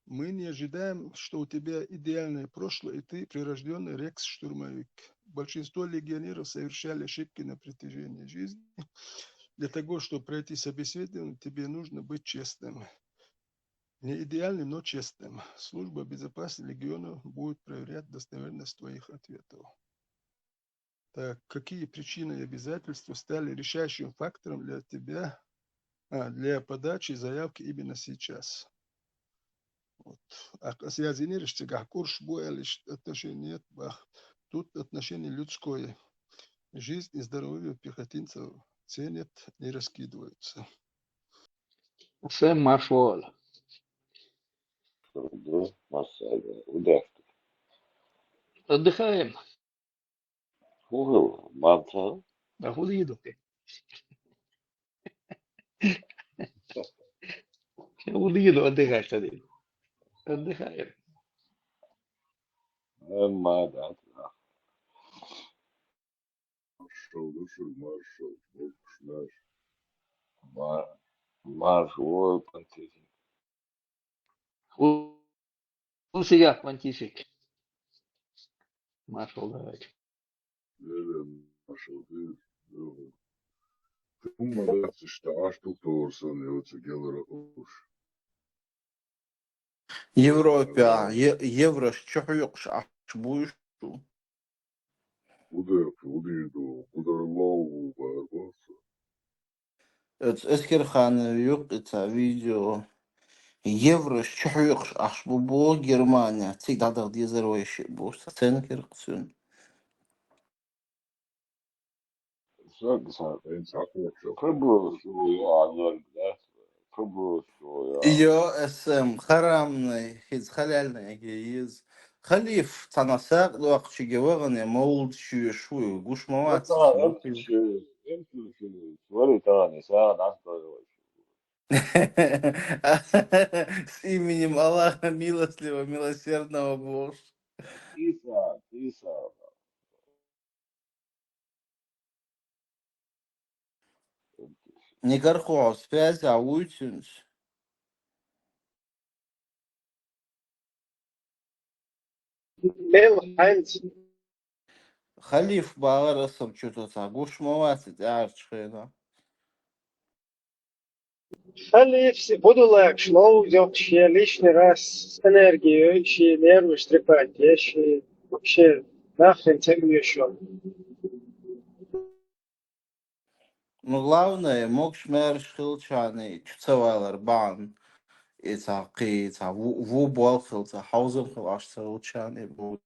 Мы не ожидаем, что у тебя идеальное прошлое, и ты прирожденный рекс-штурмовик. Большинство легионеров совершали ошибки на протяжении жизни. Для того, чтобы пройти собеседование, тебе нужно быть честным. Не идеальным, но честным. Служба безопасности легиона будет проверять достоверность твоих ответов. Так, какие причины и обязательства стали решающим фактором для тебя, а, для подачи заявки именно сейчас? Вот. А, а связи не решится, как курс, бу, или ш-, отношения нет, бах. Тут отношение людское. Жизнь и здоровье пехотинцев ценят, не раскидываются. Сэм, марш вола. Удачи. Отдыхаем. Ху, мамца. А ху дийду? Ху дийду отдыхать, ху дийду? Отдыхаем. Эмма, да, да. Маршал, душур, маршал, душур, маршал. Ма-, маршал, пантезин. Ху-, ху сига понтисик. Маршал, давайте. Леле, маршал, ты, ты, ты, ты, молодец, что аж тут орсон, я вот сидел, ракуш. Европе, а, е-, еврош чу хьоькхуш ахча буй шу? Удар, удар, удар лову, барбоса. Эц-, Эскерханов юкъица видео. Еврош чу хьоькхуш ахча бу бо Германия. Цига дӀадагӀа дезар вай шиъ бу. Сцена киркхцун. Саг, саг, эн саг, саг. Кабу, шу, я, азар, да? Кабу, шу, я. Йо, эсэм, харамный, хиз халяльный, эге йиз. Халиф, цхьана сагӀа доккхачиге вагӀане, мовлид чуьйш вуй, гуш ма вац. Ца, эн чу, эн чу, чу, вари тани, сагӀа дӀасадойла. С именем Аллаха Милостливого, Милосердного бохуш. Иса, Иса. Никархо, связь а вуй цуьнца? Мел хӀинца. Халиф бахара аса чу тоца, гуш ма вац тӀаьхьарчу хенахь. Халиф си будулакаш ловзо, шен лишний раз энергию, шен нерваш трепать, я шен вообще нахрен ца вешо. Ну, главное, могуш-маьрша хилчарна чу ца валар бахьана. И цхьа кхин, цхьа ву-, ву болх хила, цхьа хьовзам хила, аш ца хилчарна и бу.